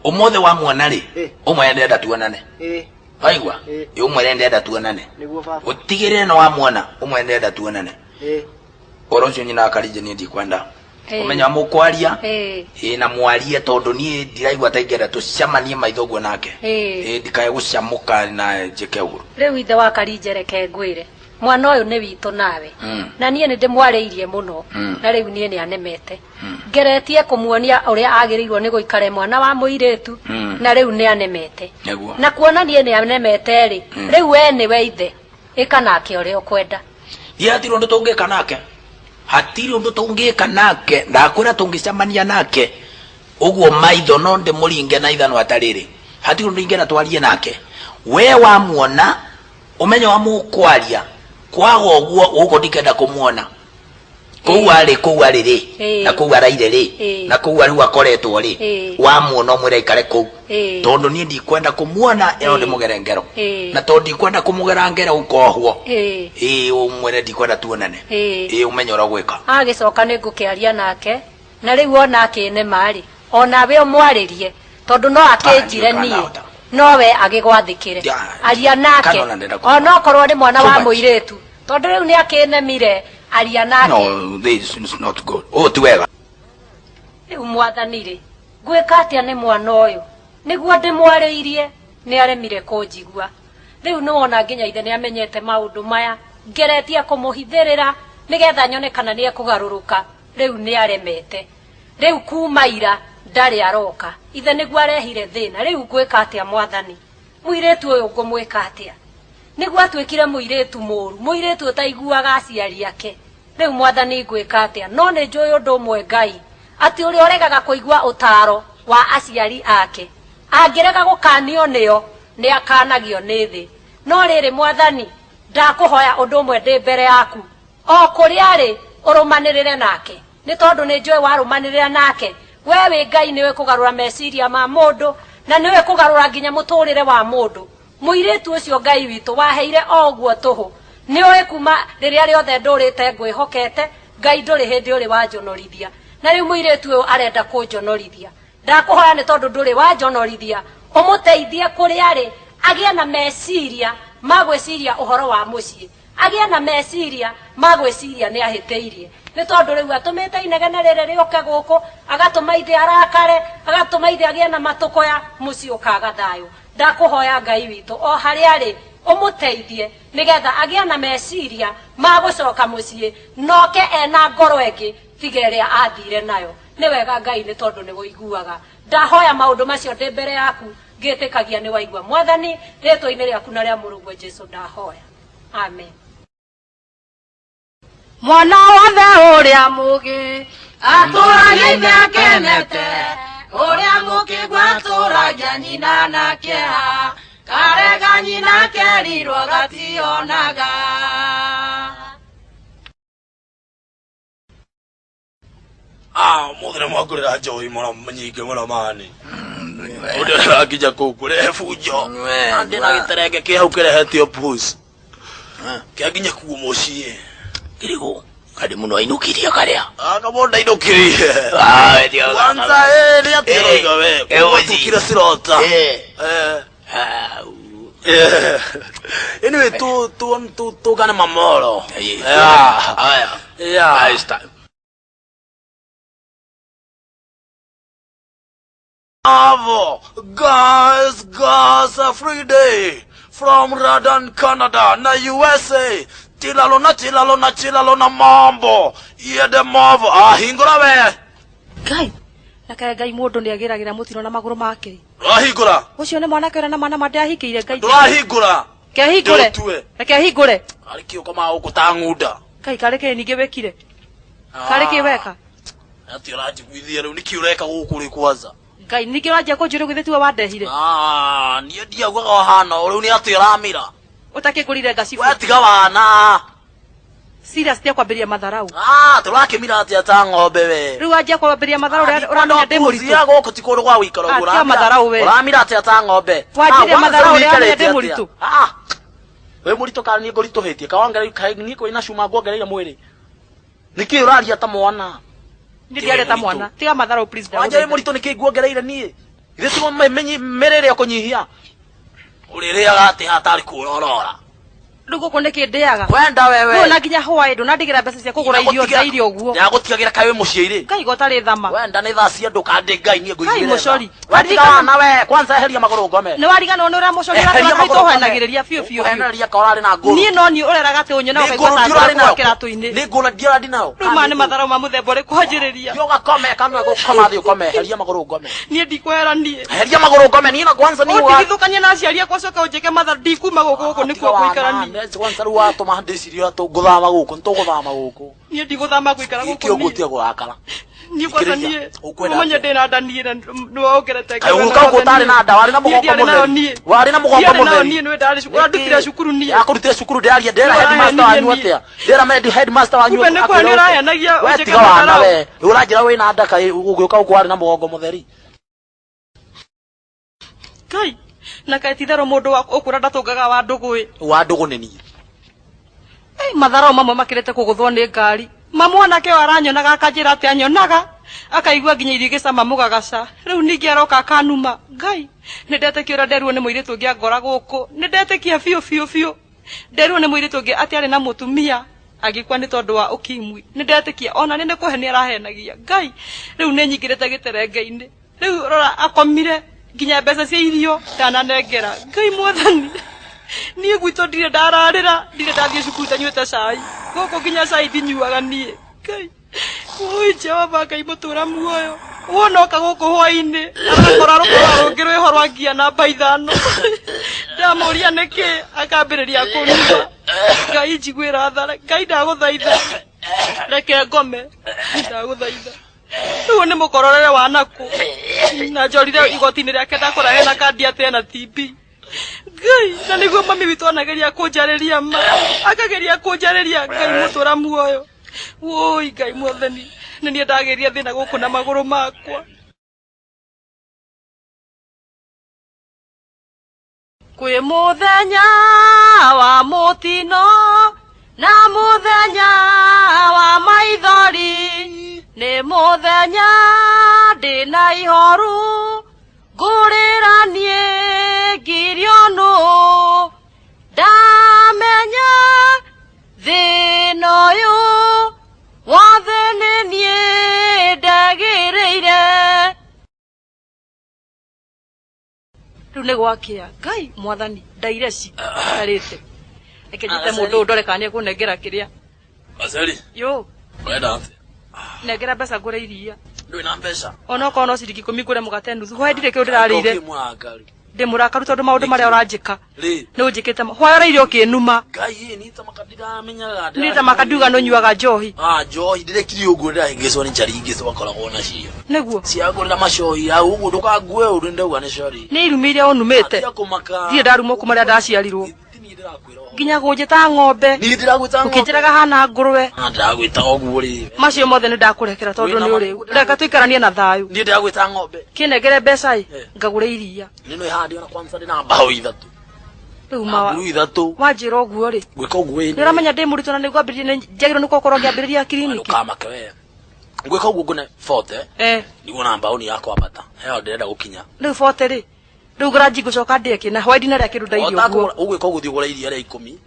Speaker 7: ũmũthĩ wa muona rĩ
Speaker 4: Ĩĩ.
Speaker 7: ũmwĩre ndĩrenda tuonane
Speaker 4: Ĩĩ,
Speaker 7: waigua
Speaker 4: Ĩĩ.
Speaker 7: ĩ ũmwĩre ndĩrenda tuonane
Speaker 4: nĩguo baba.
Speaker 7: ũtigĩrĩre nĩ wamuona ũmwĩre ndĩrenda tuonane
Speaker 4: Ĩĩ.
Speaker 7: ũhoro ũcio nyina wa Karinje niĩ ndikwenda
Speaker 3: Ĩĩ.
Speaker 7: ũmenya mũkwaria
Speaker 3: ĩĩ,
Speaker 7: ĩ na mwarie tondũ niĩ ndiraigua ta ingĩenda tũcemanie maitho ũguo nake
Speaker 3: ĩĩ.
Speaker 7: ĩ ndikae gũcamũka na njĩke ũru
Speaker 3: Rĩu ithe wa Karinje reke ngwĩre mwana ũyũ nĩ witũ nawe
Speaker 7: Mm.
Speaker 3: na niĩ nĩ ndĩmwarĩirie mũno
Speaker 7: Mm.
Speaker 3: na rĩu niĩ nĩ anemete ngeretie kũmuonia ũrĩa agĩrĩirwo nĩ gũikara mwana wa mũirĩtu
Speaker 7: Mm.
Speaker 3: na rĩu nĩ anemete
Speaker 7: nĩguo
Speaker 3: na kuona niĩ nĩ anemete rĩ
Speaker 7: Mm.
Speaker 3: rĩu we nĩwe ithe ĩka nake ũrĩa ũkwenda
Speaker 7: niĩ hatirĩ ũndũ tũngĩka nake hatirĩ ũndũ tũngĩka nake ndakwĩra tũngĩcemania nake ũguo maitho no ndĩmũringe na ithanwa ta rĩrĩ hatirĩ ũndũ ingĩenda twarie nake we wamuona ũmenye wa mũkwaria kwaga ũguo gũkũ ndikenda kũmuona Kũu arĩ, kũu arĩ rĩ,
Speaker 3: Ĩĩ.
Speaker 7: na kũu araire rĩ,
Speaker 3: Ĩĩ.
Speaker 7: na kũu rĩu akoretwo rĩ,
Speaker 3: Ĩĩ.
Speaker 7: wamuona ũmwĩre aikare kũu.
Speaker 3: Ĩĩ.
Speaker 7: Tondũ niĩ ndikwenda kũmuona ĩno
Speaker 3: Ĩĩ.
Speaker 7: ndĩmũgere ngero.
Speaker 3: Ĩĩ.
Speaker 7: Na tondũ ndikwenda kũmũgera ngero ũkohwo.
Speaker 3: Ĩĩ.
Speaker 7: Ĩĩ ũmwĩre ndikwenda tuonane.
Speaker 3: Ĩĩ.
Speaker 7: Ĩĩ ũmenye ũrĩa ũgwĩka.
Speaker 3: Agĩcoka nĩ ngũkĩaria nake na rĩu ona akĩnema rĩ onawe ũmwarĩrie tondũ no akĩnjire
Speaker 7: Ah,
Speaker 3: niĩ
Speaker 7: ndahota.
Speaker 3: nowe agĩgwathĩkĩre
Speaker 7: Ya,
Speaker 3: aria nake
Speaker 7: kana ona ndenda kũmwona.
Speaker 3: onokorwo nĩ mwana
Speaker 7: Too
Speaker 3: wa
Speaker 7: much.
Speaker 3: mũirĩtu tondũ rĩu nĩ akĩnemire aria nake.
Speaker 7: No, this is not good. Ũũ ti wega.
Speaker 3: Rĩu mwathani rĩ ngwĩka atĩa nĩ mwana ũyũ nĩguo ndĩmwarĩirie nĩ aremire kũnjigua rĩu nĩwona nginya ithe nĩ amenyete maũndũ maya ngeretie kũmũhithĩrĩra nĩgetha nyone kana nĩ ekũgarũrũka rĩu nĩ aremete rĩu kuma ira ndarĩ aroka ithe nĩguo arehire thĩna rĩu ngwĩka atĩa mwathani mũirĩtu ũyũ ngũmwĩka atĩa nĩguo atuĩkire mũirĩtu mũru mũirĩtu ũtaiguaga aciari ake rĩu mwathani ngwĩka atĩa no nĩ njũĩ ũndũ ũmwe Ngai atĩ ũrĩa ũregaga kũigua ũtaaro wa aciari ake angĩrega gũkanio nĩo nĩ akanagio nĩ thĩ no rĩrĩ mwathani ndakũhoya ũndũ ũmwe ndĩ mbere yaku o kũrĩa rĩ ũrũmanĩrĩre nake nĩ tondũ nĩ njũĩ warũmanĩrĩra nake we wĩ Ngai nĩwe kũgarũra meciria ma mũndũ na nĩwe kũgarũra nginya mũtũrĩre wa mũndũ mũirĩtu ũcio Ngai witũ waheire o ũguo tũhũ nĩũĩ kuma rĩrĩa rĩothe ndũrĩte ngwĩhokete Ngai ndũrĩ hĩndĩ ũrĩ wanjonorithia na rĩu mũirĩtu ũyũ arenda kũnjonorithia ndakũhoya nĩ tondũ ndũrĩ wanjonorithia ũmũteithie kũrĩa rĩ agĩe na meciria ma gwĩciria ũhoro wa mũciĩ agĩe na meciria ma gwĩciria nĩ ahĩtĩirie nĩ tondũ rĩu atũmĩte inegene rĩrĩ rĩũke gũkũ agatũma ithe arakare agatũma ithe agĩe na matũkũya mũciĩ ũkaga thayũ ndakũhoya Ngai witũ o harĩa arĩ ũmũteithie nĩgetha agĩe na meciria ma gũcoka mũciĩ noke ena ngoro ĩngĩ tiga ĩrĩa athire nayo nĩ wega Ngai nĩ tondũ nĩ wũiguaga ndahoya maũndũ macio ndĩ mbere yaku ngĩtĩkagia nĩ waigua mwathani rĩtwa-inĩ rĩaku na rĩa mũrũguo Jesu ndahoya amen.
Speaker 2: Mwana wothe ũrĩa mũgĩ atũragia ithe akenete ũrĩa mũkĩgu atũragia nyina na kĩeha karega nyina kerirwo gationaga.
Speaker 8: Ah, mũthĩ nĩ mwangũrĩra njohi mũno nyingĩ mũno mani. Ũndũ ũrakinya kũu kũrehe bunjo. Ndĩ na gĩterenge kĩ hau kĩrehetio push. Kĩa nginya kuo mũciĩ.
Speaker 7: Kĩrĩgũ. Kandi mũno ainũkirie karĩa.
Speaker 8: Ah, kamũ ndainũkirie.
Speaker 7: Ah, we tiga gũthaka.
Speaker 8: Kwanza eh, nĩ atĩa
Speaker 7: Eh,
Speaker 8: ũroiga we?
Speaker 7: eh, ũci.
Speaker 8: Gwatukire cirota.
Speaker 7: Eh.
Speaker 8: Eh.
Speaker 7: Ah, u.
Speaker 8: Eh. Anyway, tu tu tu tugane mamoro.
Speaker 7: Eh,
Speaker 8: Yeah.
Speaker 7: Aya.
Speaker 8: Yeah.
Speaker 7: It's time.
Speaker 8: Avo, guys, guys, a free day from Radan, Canada, na USA. Chilalo na chilalo na chilalo na mambo. Yede mavo. Ah, hingura we.
Speaker 5: Ngai reke Ngai mũndũ nĩ agĩragĩra mũtino na magũrũ make.
Speaker 8: Ndũrahingũra.
Speaker 5: Ũcio nĩ mwanake ũrĩa na mana ma ndĩahingĩire Ngai.
Speaker 8: Ndũrahingũra.
Speaker 5: Reke hingũre.
Speaker 8: Ndũtue.
Speaker 5: Reke hingũre.
Speaker 8: Arĩ kĩ ũkomaga gũkũ ta ng'unda.
Speaker 5: Ngai karĩ kĩ ningĩ wĩkire? Karĩ kĩ weka?
Speaker 8: Atĩ ũranjiguithia rĩu nĩkĩ ũreka gũkũ rĩ kwanza?
Speaker 5: Ngai ningĩ wanjia kũnjũria githĩ tiwe wandehire?
Speaker 8: Ah, niĩ ndiaugaga ũhana ũũ rĩu nĩ atĩ ũramira.
Speaker 5: Ũtakĩngũrire ngacibũ.
Speaker 8: We tiga wana.
Speaker 5: Serious tia kwambĩrĩria matharau.
Speaker 8: Ah, tũrakĩmira atĩa ta ng'ombe we.
Speaker 5: Rĩu wanjia kwambĩrĩria matharau ũramenya ndĩ mũritũ.
Speaker 8: Gũkũ ti kũndũ gwa gũikara
Speaker 5: Ah,
Speaker 8: ũguo.
Speaker 5: tiga matharau we.
Speaker 8: Ũramira atĩa ta ng'ombe.
Speaker 5: Wanjirie
Speaker 8: Ah,
Speaker 5: matharau
Speaker 8: kwanza
Speaker 5: ũrĩa ũramenya ndĩ
Speaker 8: ũikarĩte atĩa?
Speaker 5: mũritũ.
Speaker 8: Ah. Wĩ mũritũ kana niĩ ngũritũhĩtie? Kawangereire niĩ kwĩna cuma nguongereire mwĩrĩ. Nĩkĩ ũraria ta mwana?
Speaker 5: Niĩ ndiaria ta mwana. Tiga matharau please
Speaker 8: Wanja wĩ
Speaker 5: ndagũthaitha.
Speaker 8: mũritũ nĩkĩ nguongereire niĩ? Githĩ tiguo mĩrĩre ũkũnyihia? Ũrĩrĩaga atĩa hatarĩ kuorora?
Speaker 5: Rĩu gũkũ nĩkĩ ndĩaga?
Speaker 8: Kwenda wewe.
Speaker 5: Rĩu ona nginya hwaĩ ndũnandigĩra mbeca cia kũgũra irio ndaire ũguo.
Speaker 8: Ndagũtigagĩra kaĩ wĩ mũciĩ rĩ.
Speaker 5: Ngai gotarĩ thama.
Speaker 8: Wenda nĩ thaa cia ndũ kandĩ Ngai niĩ ngũigĩre.
Speaker 5: Ngai mũcori.
Speaker 8: We tiga wana we kwanza eheria magũrũ ngome.
Speaker 5: Nĩ wariganĩrwo nĩ ũrĩa mũcori
Speaker 8: Eheria
Speaker 5: ũratũra
Speaker 8: magũrũ ngome.
Speaker 5: ũhenagĩrĩria biũ biũ biũ.
Speaker 8: Ũhenagĩrĩria ka ũrarĩ na ngũrũ.
Speaker 5: Niĩ no niĩ ũreraga atĩ ũnyone
Speaker 8: Nĩ
Speaker 5: ũkaigua
Speaker 8: ngũrũ
Speaker 5: ta
Speaker 8: ndiũrarĩ
Speaker 5: ngũrũ
Speaker 8: nayo.
Speaker 5: kĩratũ-inĩ.
Speaker 8: Nĩ ngũrũ ndiũrarĩ nayo.
Speaker 5: Rĩu maya nĩ matharau ma mũthemba ũrĩkũ wanjĩrĩria?
Speaker 8: Thiĩ ũgakome kanua gũkoma thiĩ ũkome eheria magũrũ ngome.
Speaker 5: Niĩ ndikwehera niĩ.
Speaker 8: Eheria magũrũ ngome niĩ na kwanza niĩ wa-
Speaker 5: Ũndigithũkanie na aciari akwa ũcoke ũnjĩke matharau ndikuma gũkũ gũkũ nĩkuo ngũikara niĩ.
Speaker 8: Nĩ kwanza rĩu watũma ndĩcirie ũrĩa tũgũthama gũkũ nĩtũgũthama gũkũ.
Speaker 5: Niĩ ndigũthama ngũikara gũkũ
Speaker 8: Gĩkĩ ũguo
Speaker 5: niĩ.
Speaker 8: tiga kũrakara.
Speaker 2: Niĩ kwanza
Speaker 8: Thikĩrĩria,
Speaker 2: niĩ
Speaker 8: ũkwenda
Speaker 2: ũmenye
Speaker 8: atĩa?
Speaker 2: ndĩ na nda niĩ na nĩwongerete
Speaker 8: Kaĩ ũgũka gũkũ ũtarĩ na nda, warĩ na mũgongo mũtheri. Warĩ na mũgongo mũtheri.
Speaker 2: niĩ nĩwe ndarĩ cukuru ũrandutire cukuru niĩ
Speaker 8: Yakũrutire cukuru ndĩraria ndĩra
Speaker 2: Nĩwe
Speaker 8: headmaster wanyu
Speaker 2: ũraheenirie
Speaker 8: atĩa ndĩra headmaster wanyu
Speaker 2: Kumbe nĩ
Speaker 8: akwĩra
Speaker 2: kwa nĩ
Speaker 8: ũke.
Speaker 2: ũrahenagia
Speaker 8: We
Speaker 2: ũnjĩke
Speaker 8: tiga wana
Speaker 2: matharau.
Speaker 8: we ũranjĩra wĩna nda kaĩ ũgĩũka gũkũ warĩ na mũgongo mũtheri.
Speaker 2: Ngai na kaĩ titherũ mũndũ wa ũkwĩra ndatũngaga wa ndũgũ ĩ.
Speaker 8: Wa ndũgũ nĩ niĩ.
Speaker 2: Ei, matharau mamwe makĩrĩte kũgũthwo nĩ ngari. Mamwanake ũyũ aranyonaga akanjĩra atĩ anyonaga akaigua nginya irio igĩcama mũgagaca. Rĩu ningĩ aroka akanuma. Ngai, nĩ ndetĩkia ũrĩa nderirwo nĩ mũirĩtu ũngĩ angora gũkũ. Nĩ ndetĩkia biũ biũ biũ. Nderirwo nĩ mũirĩtu ũngĩ atĩ arĩ na mũtumia agĩkua nĩ tondũ wa ukimwi. Nĩ ndetĩkia ona nĩ nĩ kũhenia arahenagia. Ngai, rĩu nĩ nyingĩrĩte gĩterenge-inĩ. Rĩu rora akomire nginya mbeca cia irio ndananengera. Ngai mwathani, niĩ gwitũ ndirĩ ndararĩra, ndirĩ ndathiĩ cukuru itanyuĩte cai. Gũkũ nginya cai ndinyuaga niĩ. Ngai, ũi Jehova Ngai mũtũra muoyo. Wona oka gũkũ hwainĩ, arakora rũkũra rũngĩ rwĩho rwa ngia namba ithano. Ndamũria nĩkĩ, akambĩrĩria kũnuma. Ngai njiguĩra tha, Ngai ndagũthaitha. Reke ngome, ndagũthaitha. Rĩu nĩ mũkororere wa nakũ na njorire igoti-inĩ rĩake ndakora hena kandi atĩ ena TB. Ngai, na nĩguo mami witũ anageria kũnjarĩria ma, akageria kũnjarĩria. Ngai mũtũra muoyo. Wũi Ngai mwathani, nĩ niĩ ndagĩria thĩna gũkũ na magũrũ makwa. Kwĩ mũthenya wa mũtino na mũthenya wa maithori, nĩ mũthenya ndĩna ihoru, ngũrĩra niĩ ngirio nũ. Ndamenya thĩna ũyũ wothe nĩ niĩ ndagĩrĩire. Rĩu nĩ gwakĩa. Ngai mwathani, ndaire ci itarĩte. Reke njĩte mũndũ ũyũ ndore kana nĩ ekũnengera kĩrĩa.
Speaker 6: Aceri,
Speaker 2: Yo,
Speaker 6: ũrenda atĩa?
Speaker 2: Nengera mbeca ngũre iria.
Speaker 6: Ndũrĩ na mbeca?
Speaker 2: Onokorwo no ciringi ikũmi ngũre mũgate nuthu. Hwaĩ ndirĩ kĩndũ ndĩrarĩire.
Speaker 6: Ndũkĩ mũrakaru.
Speaker 2: Ndĩ mũrakaru tondũ maũndũ marĩa ũranjĩka.
Speaker 6: Rĩ.
Speaker 2: Nĩ ũnjĩkĩte. Hwaĩ ũraire ũkĩnuma.
Speaker 6: Ngai ĩ, niĩ ta maka ndiramenyaga.
Speaker 2: Niĩ ta maka ndiuga nĩ ũnyuaga njohi.
Speaker 6: Ah, njohi ndĩrekire ũguo ndĩrahĩngĩcwo nĩ njari ingĩ twakoragwo nacio.
Speaker 2: Nĩguo.
Speaker 6: Ciangũrĩra macohi hau ũguo ndũkangue ũru ndauga nĩ sorry.
Speaker 2: Nĩ irumi iria ũnumĩte.
Speaker 6: Tiga kũmaka.
Speaker 2: Ndirĩ ndarumwo kuma rĩrĩa ndaciarirwo. Nginya kũnjĩta ng'ombe.
Speaker 6: Niĩ ndĩragwĩta ng'ombe.
Speaker 2: Ũkĩnjĩraga hana ngũrwe.
Speaker 6: Ah, ndĩragwĩta ũguo rĩ.
Speaker 2: Macio mothe nĩ ndakũrekera tondũ nĩ ũrĩu. Reka tũikaranie na thayũ.
Speaker 6: Niĩ ndĩragwĩta ng'ombe.
Speaker 2: Kĩnengere mbeca ĩ, ngagũre iria.
Speaker 6: Nĩ no ihandi ona kwanza ndĩ na mbaũ ithatũ.
Speaker 2: Rĩu ma
Speaker 6: Mburu ithatũ.
Speaker 2: Wanjĩra ũguo rĩ.
Speaker 6: Ngwĩka ũguo ĩ.
Speaker 2: Nĩ ũramenya ndĩ mũritũ na nĩ ngwambĩrĩria nĩ njagĩrĩirwo nĩ gũkorwo ngĩambĩrĩria kiriniki.
Speaker 6: Ndũkamake we. Ngwĩka ũguo ngũne 40. Niguo na mbaũ ni ya kwambata. He handũ ndĩrenda gũkinya.
Speaker 2: Rĩu 40 rĩ. Rĩu ngũranji ngũcoka ndĩe kĩ na hwaĩ ndinarĩa kĩndũ ndairio ũguo.
Speaker 6: Ũgwĩka ũguo thiĩ ũgũre iria rĩa ikũmi.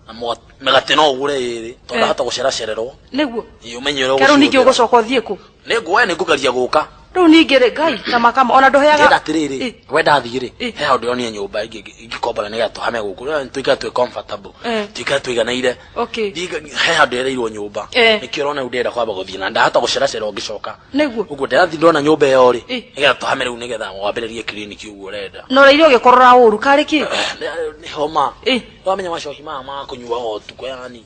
Speaker 6: Na mĩgate no ũgũre ĩrĩ tondũ ndahota gũceracererwo.
Speaker 2: Nĩguo.
Speaker 6: Ĩ ũmenye ũrĩa
Speaker 2: Kerũ ningĩ
Speaker 6: ũgũcihũthĩra.
Speaker 2: ũgũcoka ũthiĩ kũ?
Speaker 6: Nĩ nguoya nĩ ngũgeria gũka.
Speaker 2: Rĩu ningĩ rĩ Ngai ta makama ona ndũheaga.
Speaker 6: Ngenda atĩrĩrĩ, we ndathiĩ rĩ, he handũ ndĩronire nyũmba ĩngĩ ingĩkombora nĩgetha tũhame gũkũ. Rĩu tũikare twĩ comfortable. Tũikare tũiganĩire. Thiĩ he handũ ndĩreirwo nyũmba. Nĩkĩo ũrona rĩu ndĩrenda kwamba gũthiĩ na ndahota gũceracera ũngĩcoka.
Speaker 2: Nĩguo.
Speaker 6: Ũguo ndĩrathiĩ ndona nyũmba ĩyo rĩ, nĩgetha tũhame rĩu nĩgetha wambĩrĩrie kiriniki ũguo ũrenda.
Speaker 2: Na ũraire ũgĩkorora ũru karĩ kĩ?
Speaker 6: Nĩ homa. Wamenya macohi maya ma kũnyuaga ũtukũ yani.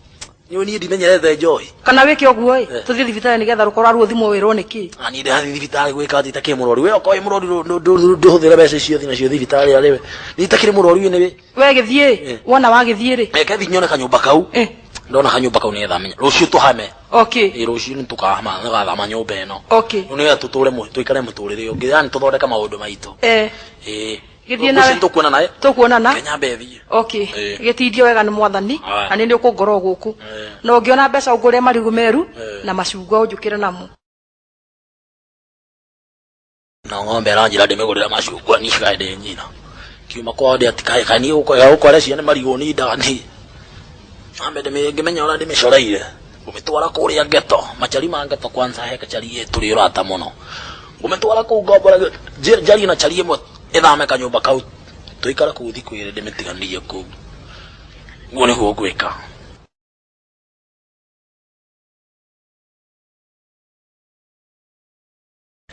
Speaker 6: Niĩ niĩ ndimenyerete njohi.
Speaker 2: Kana wĩke ũguo ĩ, tũthiĩ thibitarĩ nĩgetha rũkorora ruo thimwo wĩrwo nĩ kĩ.
Speaker 6: Ah, niĩ ndĩrathiĩ thibitarĩ gwĩka atĩ itakĩrĩ mũrwaru. We okorwo wĩ mũrwaru ndũhũthĩre mbeca icio ũthiĩ nacio thibitarĩ arĩ we. Niĩ itakĩrĩ mũrwaru ĩ nĩ wĩ.
Speaker 2: We gĩthiĩ, wona wagĩthiĩ rĩ.
Speaker 6: Reke thiĩ nyone kanyũmba kau. Ndona kanyũmba kau nĩgetha menye. Rũciũ tũhame. Ĩ rũciũ nĩ tũkahama, nĩgathama nyũmba ĩno. Rĩu nĩgetha tũtũre tũikare mũtũrĩre ũngĩ, yani tũthondeke maũndũ maitũ. Ĩ.
Speaker 2: Gĩthiĩ nawe.
Speaker 6: Rũciũ tũkuonana ĩ.
Speaker 2: Tũkuonana.
Speaker 6: Kenya mbe thiĩ.
Speaker 2: Gĩtindio wega nĩ mwathani.
Speaker 6: Aya.
Speaker 2: Na nĩ ũkũngora gũkũ. Na ũngĩona mbeca ũngũrĩre marigũ meru na macungwa ũnjũkĩre namo.
Speaker 6: Na ng'ombe ĩranjĩra ndĩmĩgũrĩre macungwa niĩ kaĩ ndĩ nyina. Kiuma kwao ndĩ atikaĩ kaĩ niĩ gũkũ gũkũ areciria nĩ marigũ niĩ ndaga niĩ. Ambe ngĩmenya ũrĩa ndĩmĩcoreire. Ngũmĩtwara kũrĩa ghetto, machari ma ghetto kwanza he kachari tũrĩ ũrata mũno. Ngũmĩtwara kũu ngombore njarie na chari ĩmwe ĩthame kanyũmba kau tũikare kũu thikũ igĩrĩ ndĩmĩtiganĩrie kũu. Ũguo nĩguo ngwĩka.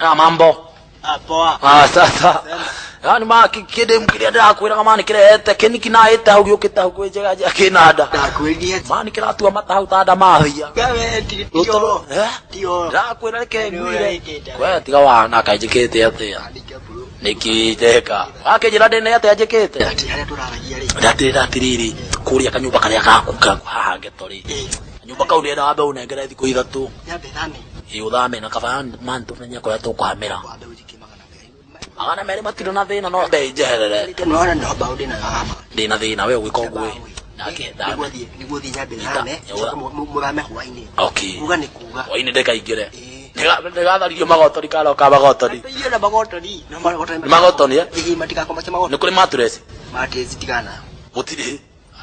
Speaker 6: Ah, mambo.
Speaker 4: Ah, poa.
Speaker 6: Ah, sasa. Yani ma kĩndĩ kĩrĩa ndĩrakwĩraga ma nĩkĩrehete kĩniki na ĩte hau gĩũkĩte hau kwĩ njega njega kĩna nda.
Speaker 4: Ndakwĩrire atĩ.
Speaker 6: Ma nĩkĩratua mata hau ta ndamathia.
Speaker 4: Gawe
Speaker 6: Rũtoro, eh?
Speaker 4: Tio.
Speaker 6: Ndĩrakwĩra reke
Speaker 4: Nĩ
Speaker 6: ngwire.
Speaker 4: ũrĩa wĩkĩte.
Speaker 6: We tiga wana kaĩ njĩkĩte atĩa? Nĩkĩ ndeka? Wakĩnjĩra ndĩ nĩ atĩa njĩkĩte?
Speaker 4: Atĩ harĩa tũraragia rĩ.
Speaker 6: Ndatĩrĩra atĩrĩrĩ, kũrĩa kanyũmba karĩa gaku kaku haha ngeto rĩ. Kanyũmba kau ndĩrenda wambe ũnengere thikũ ithatũ.
Speaker 4: Nyambe thame.
Speaker 6: Ĩ ũthame na kaba man tũmenye kũrĩa tũkũhamĩra.
Speaker 4: Wambe ũnjikie 200.
Speaker 6: 200 matirĩ na thĩna no mbe njeherere.
Speaker 4: Nĩwona no mbaũ ndĩna haha.
Speaker 6: Ndĩna thĩna we ũgĩka ũguo ĩ. Nake
Speaker 4: Nĩguo
Speaker 6: thame.
Speaker 4: thiĩ nĩguo thiĩ nyambe thame.
Speaker 6: Ita-
Speaker 4: Njoke mũthame hwainĩ.
Speaker 6: Okay.
Speaker 4: Kuga nĩ kuga.
Speaker 6: Hwainĩ ndĩkaingĩre. Ndĩgatharirio magotori karoka magotori.
Speaker 4: Iyo na magotori. No magotori.
Speaker 6: Nĩ magotori, eh?
Speaker 4: Ĩĩ matigakoma magotori.
Speaker 6: Nĩ kũrĩ matureci?
Speaker 4: Matezi tigana.
Speaker 6: Gũtirĩ.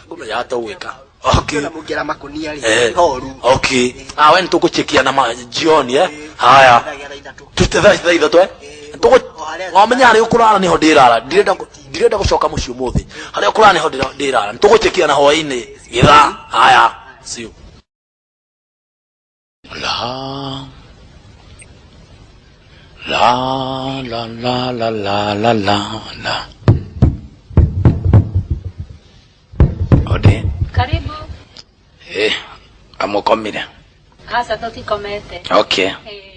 Speaker 6: Ngũmenya hata ũgwĩka. Okay.
Speaker 4: Na mũngĩara makunia rĩ.
Speaker 6: Eh.
Speaker 4: Horu.
Speaker 6: Okay. Ah, we nĩtũgũchekia na ma jioni eh? Haya.
Speaker 4: Thaa ithatũ.
Speaker 6: Tute thaa thaa ithatũ eh? Tũgũ wamenya harĩa ũkũrara nĩho ndĩrara. Ndirenda ndirenda gũcoka mũciĩ ũmũthĩ. Harĩa ũkũrara nĩho ndĩrara. Nĩtũgũchekia na hwainĩ. Gĩthaa. Haya. See you. La la la la la la la la la. Odi.
Speaker 3: Karibu.
Speaker 7: Eh, amukomire.
Speaker 3: Aca tũtikomete.
Speaker 7: Okay.
Speaker 3: Ĩĩ.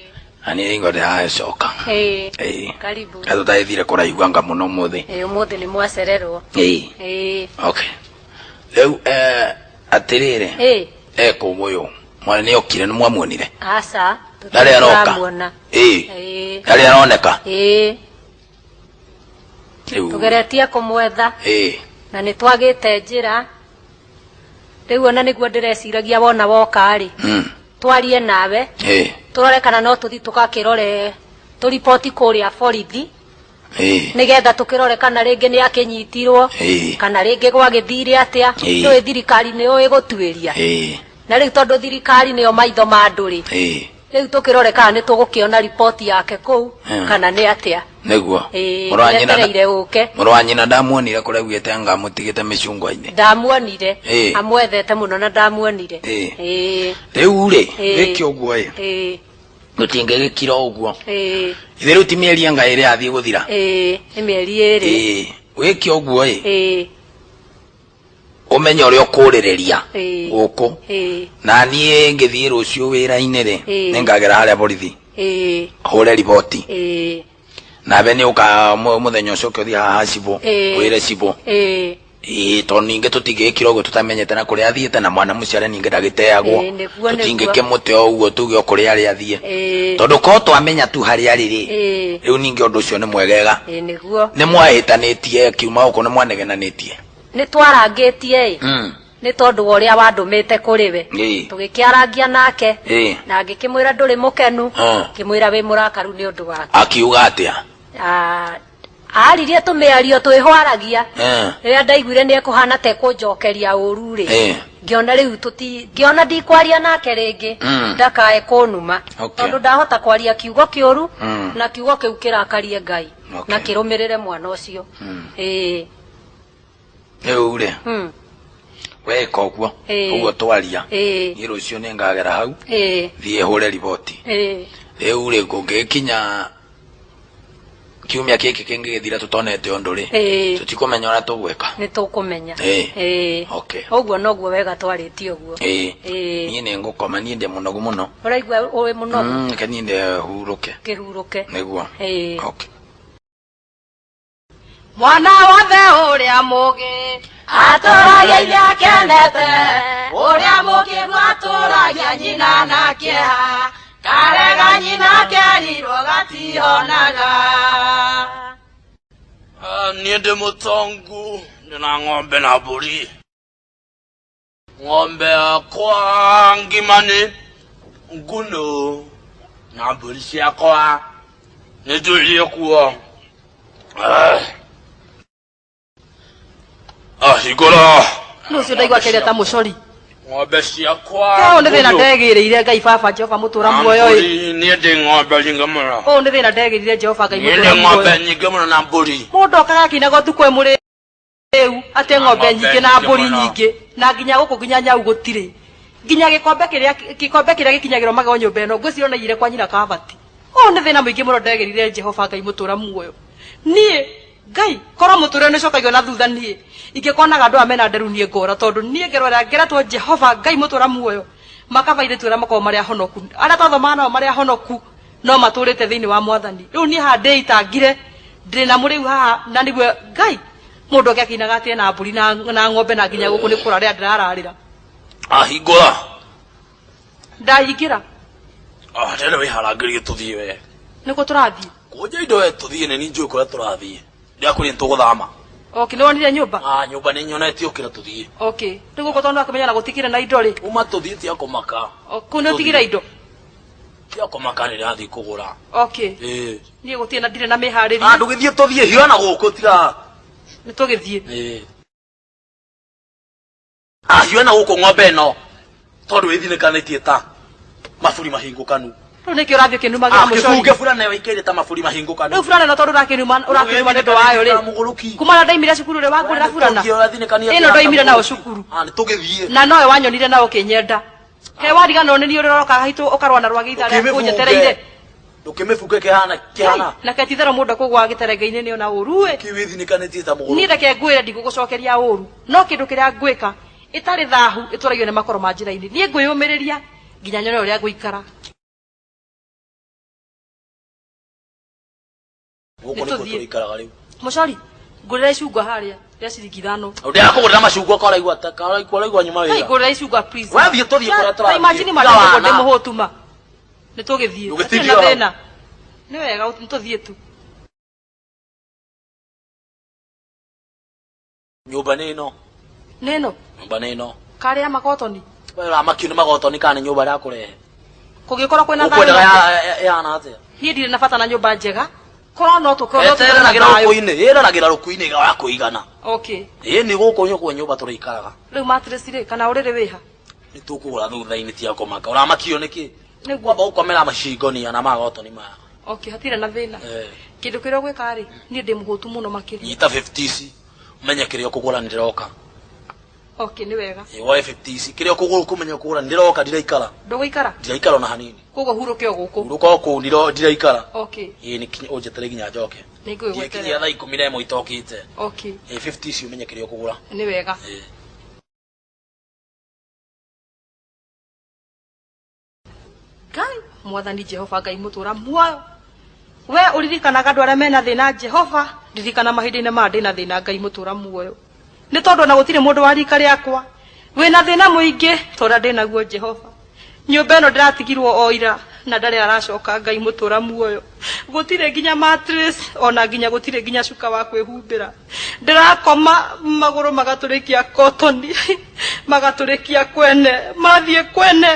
Speaker 7: Na niĩ hingo ndĩracoka.
Speaker 3: Ĩĩ.
Speaker 7: Ĩĩ.
Speaker 3: Karibu.
Speaker 7: Tũtathire kũraihu anga mũno ũmũthĩ.
Speaker 3: Ĩĩ ũmũthĩ nĩ mwacererwo.
Speaker 7: Ĩĩ.
Speaker 3: Ĩĩ.
Speaker 7: Okay. Rĩu eh atĩrĩrĩ.
Speaker 3: Ĩĩ.
Speaker 7: Ekũ ũyũ. Mwana nĩ okire nĩ mwamuonire.
Speaker 3: Aca.
Speaker 7: Ndarĩ aroka.
Speaker 3: Tũtiramuona.
Speaker 7: Ĩĩ.
Speaker 3: Ĩĩ.
Speaker 7: Ndarĩ aroneka.
Speaker 3: Ĩĩ.
Speaker 7: Rĩu.
Speaker 3: Tũgeretie kũmwetha
Speaker 7: Ĩĩ.
Speaker 3: na nĩ twagĩte njĩra. Rĩu ona nĩguo ndĩreciragia wona woka rĩ. Twarie nawe.
Speaker 7: Ĩĩ.
Speaker 3: Tũrore kana no tũthiĩ tũgakĩrore tũriboti kũrĩa borithi.
Speaker 7: Ĩĩ.
Speaker 3: Nĩgetha tũkĩrore kana rĩngĩ nĩ akĩnyitirwo
Speaker 7: Ĩĩ.
Speaker 3: kana rĩngĩ gwagĩthire atĩa.
Speaker 7: Ĩĩ.
Speaker 3: Nĩũĩ thirikari nĩyo ĩgũtuĩria.
Speaker 7: Ĩĩ.
Speaker 3: Na rĩu tondũ thirikari nĩyo maitho ma andũ rĩ.
Speaker 7: Ĩĩ.
Speaker 3: Rĩu tũkĩrore kana nĩ tũgũkĩona riboti yake kũu
Speaker 7: Mm.
Speaker 3: kana nĩ atĩa.
Speaker 7: Nĩguo.
Speaker 3: Ĩĩ
Speaker 7: Mũrũ wa nyina
Speaker 3: ndetereire ũke.
Speaker 7: mũrũ wa nyina ndamuonire kũrĩa augĩte anga amũtigĩte mĩcungwa-inĩ.
Speaker 3: Ndamuonire.
Speaker 7: Ĩĩ.
Speaker 3: Amwethete mũno na ndamuonire.
Speaker 7: Ĩĩ.
Speaker 3: Ĩĩ.
Speaker 7: Rĩu rĩ,
Speaker 3: Ĩĩ.
Speaker 7: gĩke ũguo ĩ.
Speaker 3: Ĩĩ.
Speaker 7: Tũtingĩgĩkira ũguo.
Speaker 3: Ĩĩ.
Speaker 7: Ithe rĩu ti mĩeri anga ĩrĩ yathiĩ gũthira.
Speaker 3: Ĩĩ. Nĩ mĩeri ĩrĩ.
Speaker 7: Ĩĩ. Wĩke ũguo ĩ.
Speaker 3: Ĩĩ.
Speaker 7: Ũmenye ũrĩa ũkũrĩrĩria
Speaker 3: Ĩĩ.
Speaker 7: gũkũ.
Speaker 3: Ĩĩ.
Speaker 7: Na niĩ ngĩthiĩ rũciũ wĩra-inĩ rĩ,
Speaker 3: Ĩĩ.
Speaker 7: nĩngagera harĩa borithi
Speaker 3: Ĩĩ.
Speaker 7: hũre riboti.
Speaker 3: Ĩĩ.
Speaker 7: Nawe nĩ ũka mũthenya ũcio ũke ũthiĩ haha cibũ
Speaker 3: Ĩĩ.
Speaker 7: wĩre cibũ.
Speaker 3: Ĩĩ.
Speaker 7: Ĩĩ tondũ ningĩ tũtingĩgĩkira ũguo tũtamenyete na kũrĩa athiĩte na mwana mũciare ningĩ ndagĩteagwo.
Speaker 3: Ĩĩ, nĩguo, nĩguo.
Speaker 7: Tũtingĩkĩmũte o ũguo tuge o kũrĩa arĩ athiĩ.
Speaker 3: Ĩĩ.
Speaker 7: Tondũ korwo twamenya tu harĩa arĩ rĩ,
Speaker 3: Ĩĩ.
Speaker 7: rĩu ningĩ ũndũ ũcio nĩ mwegega.
Speaker 3: Ĩĩ nĩguo.
Speaker 7: Nĩ mwahĩtanĩtie kiuma gũkũ nĩ mwanegenanĩtie.
Speaker 3: Nĩ twarangĩtie ĩ. Nĩ tondũ wa ũrĩa wandũmĩte kũrĩ we.
Speaker 7: Ĩĩ.
Speaker 3: Tũgĩkĩarangia nake.
Speaker 7: Ĩĩ.
Speaker 3: Na ngĩkĩmwĩra ndũrĩ mũkenu.
Speaker 7: Ah.
Speaker 3: Ngĩmwĩra wĩ mũrakaru nĩ ũndũ wake.
Speaker 7: Akiuga atĩa?
Speaker 3: Ah, aririe tũmĩario twĩhwaragia.
Speaker 7: Eh.
Speaker 3: Rĩrĩa ndaiguire nĩ ekũhana ta ekũnjokeria ũru rĩ.
Speaker 7: Ĩĩ.
Speaker 3: Ngĩona rĩu tũti ngĩona ndikwaria nake rĩngĩ. Ndakae kũnuma.
Speaker 7: Okay.
Speaker 3: Tondũ ndahota kwaria kiugo kĩũru na kiugo kĩu kĩrakarie Ngai.
Speaker 7: Okay.
Speaker 3: Na kĩrũmĩrĩre mwana ũcio. Ĩĩ.
Speaker 7: Rĩu rĩ, weka ũguo,
Speaker 3: Ĩĩ.
Speaker 7: ũguo twaria.
Speaker 3: Ĩĩ.
Speaker 7: Niĩ rũciũ nĩngagera hau,
Speaker 3: Ĩĩ.
Speaker 7: thiĩ hũre riboti.
Speaker 3: Ĩĩ.
Speaker 7: Rĩu rĩ, kũngĩgĩkinya kiumia gĩkĩ kĩngĩgĩthira tũtonete ũndũ rĩ,
Speaker 3: Ĩĩ.
Speaker 7: tũtikũmenya ũrĩa tũgwĩka.
Speaker 3: Nĩ tũkũmenya.
Speaker 7: Ĩĩ.
Speaker 3: Ĩĩ.
Speaker 7: Okay.
Speaker 3: Ũguo noguo wega twarĩtie ũguo.
Speaker 7: Ĩĩ.
Speaker 3: Ĩĩ.
Speaker 7: Niĩ nĩngũkoma, niĩ ndĩ mũnogu mũno.
Speaker 3: Ũraigua ũĩ mũnogu?
Speaker 7: Reke niĩ ndĩhurũke.
Speaker 3: Kĩhurũke.
Speaker 7: Nĩguo.
Speaker 3: Ĩĩ.
Speaker 7: Okay.
Speaker 2: Mwana wothe ũrĩa mũgĩ atũragia ithe akenete, ũrĩa mũkĩgu atũragia nyina na kĩeha, karega nyina kerirwo gatihonaga.
Speaker 8: Niĩ ndĩ mũtongu ndĩna ng'ombe na mbũri. Ng'ombe yakwa ngima nĩ nguno na mbũri ciakwa nĩ njũrie kuo. Hingũra.
Speaker 2: Nũ ũcio ndaigua akĩaria ta mũcori.
Speaker 8: Ng'ombe ciakwa.
Speaker 2: Ũyũ nĩ thĩna
Speaker 8: nguno.
Speaker 2: ndegĩrĩire Ngai baba Jehova mũtũra
Speaker 8: Na
Speaker 2: muoyo ĩ.
Speaker 8: mbũri, niĩ ndĩ ng'ombe nyingĩ mũno.
Speaker 2: Ũyũ nĩ thĩna ndegĩrĩire Jehova Ngai
Speaker 8: Niĩ
Speaker 2: mũtũra
Speaker 8: ndĩ ng'ombe
Speaker 2: muoyo.
Speaker 8: nyingĩ mũno na mbũri.
Speaker 2: Mũndũ okaga akĩinaga ũtukũ e mũrĩu ate ng'ombe
Speaker 8: Ng'ombe
Speaker 2: nyingĩ na
Speaker 8: nyingĩ
Speaker 2: mbũri
Speaker 8: mũno.
Speaker 2: nyingĩ na nginya gũkũ nginya nyau gũtirĩ. Nginya gĩkombe kĩrĩa gĩkombe kĩrĩa gĩkinyagĩrwo magego nyũmba ĩno ngwĩciria ona aiyire kwa nyina kabati. Ũyũ nĩ thĩna mũingĩ mũno ndegĩrĩire Jehova Ngai mũtũra muoyo. Niĩ Ngai korwo mũtũrĩre nĩ ũcokagio na thutha niĩ ingĩkonaga andũ aya mena nderu niĩ ngora tondũ niĩ ngero ĩrĩa ngeretwo Jehova Ngai mũtũra muoyo makaba airĩtu arĩa makoragwo marĩ ahonoku arĩa twathomaga nao marĩ ahonoku no matũrĩte thĩinĩ wa mwathani rĩu niĩ haha ndĩitangire ndĩ na mũrĩu haha na nĩguo Ngai mũndũ oke akĩinaga atĩ ena mbũri na, na ng'ombe na nginya gũkũ nĩ kũrarĩra ndĩrararĩra.
Speaker 6: Ahingũra.
Speaker 2: Ndahingĩra.
Speaker 6: Ah, tene wĩharangĩrie tũthiĩ we.
Speaker 2: Nĩkũ tũrathiĩ?
Speaker 6: Kũnja indo we tũthiĩ nĩ njũĩ kũrĩa tũrathiĩ. Ndĩrakwĩrire nĩtũgũthama.
Speaker 2: Okay, nĩwonire nyũmba?
Speaker 6: Ah, nyũmba nĩ nyonetie ũkĩra tũthiĩ.
Speaker 2: Okay. Rĩu gũkũ tondũ akĩmenya na gũtikĩrĩ na indo rĩ.
Speaker 6: Uma tũthiĩ tiga kũmaka.
Speaker 2: Kũu nĩ ũtigire indo?
Speaker 6: Tiga kũmaka nĩ ndĩrathiĩ kũgũra.
Speaker 2: Okay.
Speaker 6: Ĩĩ.
Speaker 2: Niĩ gũtirĩ na ndirĩ na mĩharĩrie.
Speaker 6: Ah, ndũgĩthiĩ tũthiĩ hiũha na gũkũ tiga.
Speaker 2: Nĩ tũgĩthiĩ.
Speaker 6: Ĩĩ. Ah, hiũha na gũkũ ng'ombe ĩno tondũ ĩthinĩkanĩtie ta maburi mahingũkanu.
Speaker 2: Rĩu nĩkĩ ũrathiĩ ũkĩnumagĩra
Speaker 6: Ah,
Speaker 2: mũcori?
Speaker 6: kĩbunge burana ĩyo ĩikaire ta maburi mahingũkanu.
Speaker 2: Rĩu burana ĩno tondũ ũrakĩnuma ũrakĩnuma nĩ ũndũ wayo rĩ.
Speaker 6: Mũgũrũki.
Speaker 2: Kuma na ndaimire cukuru rĩ wangũrĩra burana. Ĩno ndoimire nayo cukuru.
Speaker 6: Ah, nĩ tũgĩthiĩ.
Speaker 2: Na nowe wanyonire nawe ũkĩnyenda. He wariganĩrwo nĩ niĩ ũrĩa ũroka haitũ ũkarũa na rwagĩ ithaa rĩa ũnjetereire.
Speaker 6: Ndũkĩmĩbunge kĩhana kĩhana.
Speaker 2: Na ke titherũ mũndũ akũgwa gĩterenge-inĩ nĩ ona ũru ĩ.
Speaker 6: Kĩ wĩthinĩkanĩtie ta mũgũrũki.
Speaker 2: Niĩ reke ngwĩre ndigũgũcokeria ũru. No kĩndũ kĩrĩa ngwĩka ĩtarĩ thahu ĩtwaragio nĩ makoro ma njĩra-inĩ. Niĩ ngwĩyũmĩrĩria nginya nyone ũrĩa ngũikara.
Speaker 6: Gũkũ nĩkuo
Speaker 2: Nĩtũthiĩ.
Speaker 6: tũrĩikaraga rĩu.
Speaker 2: Mũcori, ngũrĩra icungwa harĩa rĩa ciringi ithano.
Speaker 6: Ndĩrakũgũrĩra macungwa ka ũraigua ta ka ũraigua nyuma
Speaker 2: Kai
Speaker 6: wĩra.
Speaker 2: ngũrĩra icungwa please.
Speaker 6: We thiĩ tũthiĩ kũrĩa
Speaker 2: Ta
Speaker 6: tũrathiĩ.
Speaker 2: imagine
Speaker 6: Tiga
Speaker 2: madam
Speaker 6: wana.
Speaker 2: ndĩ mũhũtu ma. Nĩ tũgĩthiĩ.
Speaker 6: Ndũgĩtindie
Speaker 2: Hatirĩ na
Speaker 6: hau.
Speaker 2: thĩna. Nĩ wega nĩ tũthiĩ tu.
Speaker 6: Nyũmba nĩ ĩno.
Speaker 2: Nĩ ĩno.
Speaker 6: Nyũmba nĩ ĩno.
Speaker 2: Karĩa makotoni.
Speaker 6: We ũramakio nĩ magotoni kana nĩ nyũmba ĩrakũrehe.
Speaker 2: Kũngĩkorwo kwĩna thayũ.
Speaker 6: Ũkwendaga
Speaker 2: nake.
Speaker 6: ĩhana atĩa?
Speaker 2: Niĩ ndirĩ na bata na nyũmba njega. Korwo no tũkorwo no tũkorwo na
Speaker 6: Etereragĩra
Speaker 2: thayũ.
Speaker 6: rũkũ-inĩ, ĩreragĩra rũkũ-inĩ ĩgaga kũigana.
Speaker 2: Okay.
Speaker 6: Ĩĩ nĩ gũkũ nyũkwa nyũmba tũrĩikaraga.
Speaker 2: Rĩu mattress rĩ kana ũrĩrĩ wĩha?
Speaker 6: Nĩ tũkũgũra thutha-inĩ tiga kũmaka. Ũramakio nĩkĩ?
Speaker 2: Nĩguo.
Speaker 6: Kwamba gũkomera macingonia na magotoni maya.
Speaker 2: Okay, hatirĩ na thĩna.
Speaker 6: Eh.
Speaker 2: Kĩndũ kĩrĩa ũgwĩka rĩ, niĩ ndĩ mũhũtu mũno makĩria.
Speaker 6: Nyita 50 ici. Ũmenye kĩrĩa ũkũgũra nĩ ndĩroka.
Speaker 2: Okay, nĩ wega.
Speaker 6: Ĩĩ woe 50 ici. Kĩrĩa ũkũgũra ũkũmenya ũkũgũra nĩ ndĩroka ndiraikara.
Speaker 2: Ndũgũikara?
Speaker 6: Ndiraikara ona hanini.
Speaker 2: Koguo hurũke o gũkũ.
Speaker 6: Hurũka o kũu ndiraikara.
Speaker 2: Okay.
Speaker 6: Ĩĩ nĩ kinya ũnjetere nginya njoke.
Speaker 2: Nĩ
Speaker 6: Nginya
Speaker 2: ngũgũgweterera.
Speaker 6: thaa 11 itokĩte.
Speaker 2: Okay.
Speaker 6: Ĩĩ 50 ici ũmenye kĩrĩa ũkũgũra.
Speaker 2: Nĩ wega.
Speaker 6: Ĩĩ.
Speaker 2: Ngai mwathani Jehova Ngai mũtũra muoyo we ũririkanaga andũ arĩa mena thĩna Jehova ririkana mahinda-inĩ maya ndĩna thĩna Ngai mũtũra muoyo nĩ tondũ ona gũtirĩ mũndũ wa rika rĩakwa wĩna thĩna mũingĩ ta ũrĩa ndĩnaguo Jehova nyũmba ĩno ndĩratigirwo o ira na ndarĩ aracoka Ngai mũtũra muoyo gũtirĩ nginya mattress ona nginya gũtirĩ nginya cuka wa kwĩhumbĩra ndĩrakoma magũrũ magatũrĩkia kotoni magatũrĩkia kwene mathiĩ kwene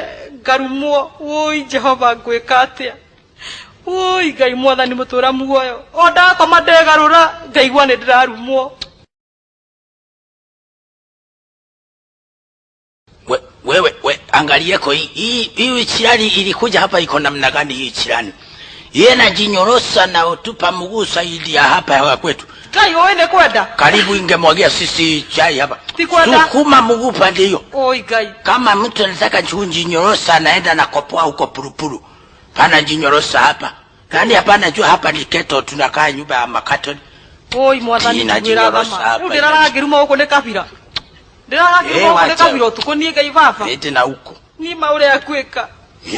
Speaker 2: ngarumwo wũi Jehova ngwĩka atĩa wũi Ngai mwathani mũtũra muoyo o ndakoma ndegarũra ngaigua nĩ ndĩrarumwo.
Speaker 7: We, wewe we, angalieko hii hii chirani ilikuja hapa iko namna gani hii chirani? Yeye najinyorosa na utupa mguu saidi ya hapa ya kwetu.
Speaker 2: Ngai ũĩ nĩ kwenda
Speaker 7: Karibu ingemwagia sisi chai hapa.
Speaker 2: Ti kwenda.
Speaker 7: Sukuma mguu pande hiyo.
Speaker 2: Oi Ngai.
Speaker 7: Kama mtu anataka kujinyorosa anaenda na kopoa huko Purupuru. Pana jinyorosa hapa. Yaani hapana jua hapa ni keto tunakaa nyumba ya makatoni.
Speaker 2: Oi mwathani
Speaker 7: Tina
Speaker 2: njiguĩra
Speaker 7: jinyorosa
Speaker 2: tha ma.
Speaker 7: hapa.
Speaker 2: Rĩu ndĩrarangĩruma gũkũ nĩ kabira. Ndĩrarangĩruma
Speaker 7: Eh,
Speaker 2: gũkũ nĩ
Speaker 7: wacha.
Speaker 2: kabira ũtukũ niĩ Ngai baba.
Speaker 7: Ete na huko.
Speaker 2: Niĩ ma ũrĩa ngwĩka.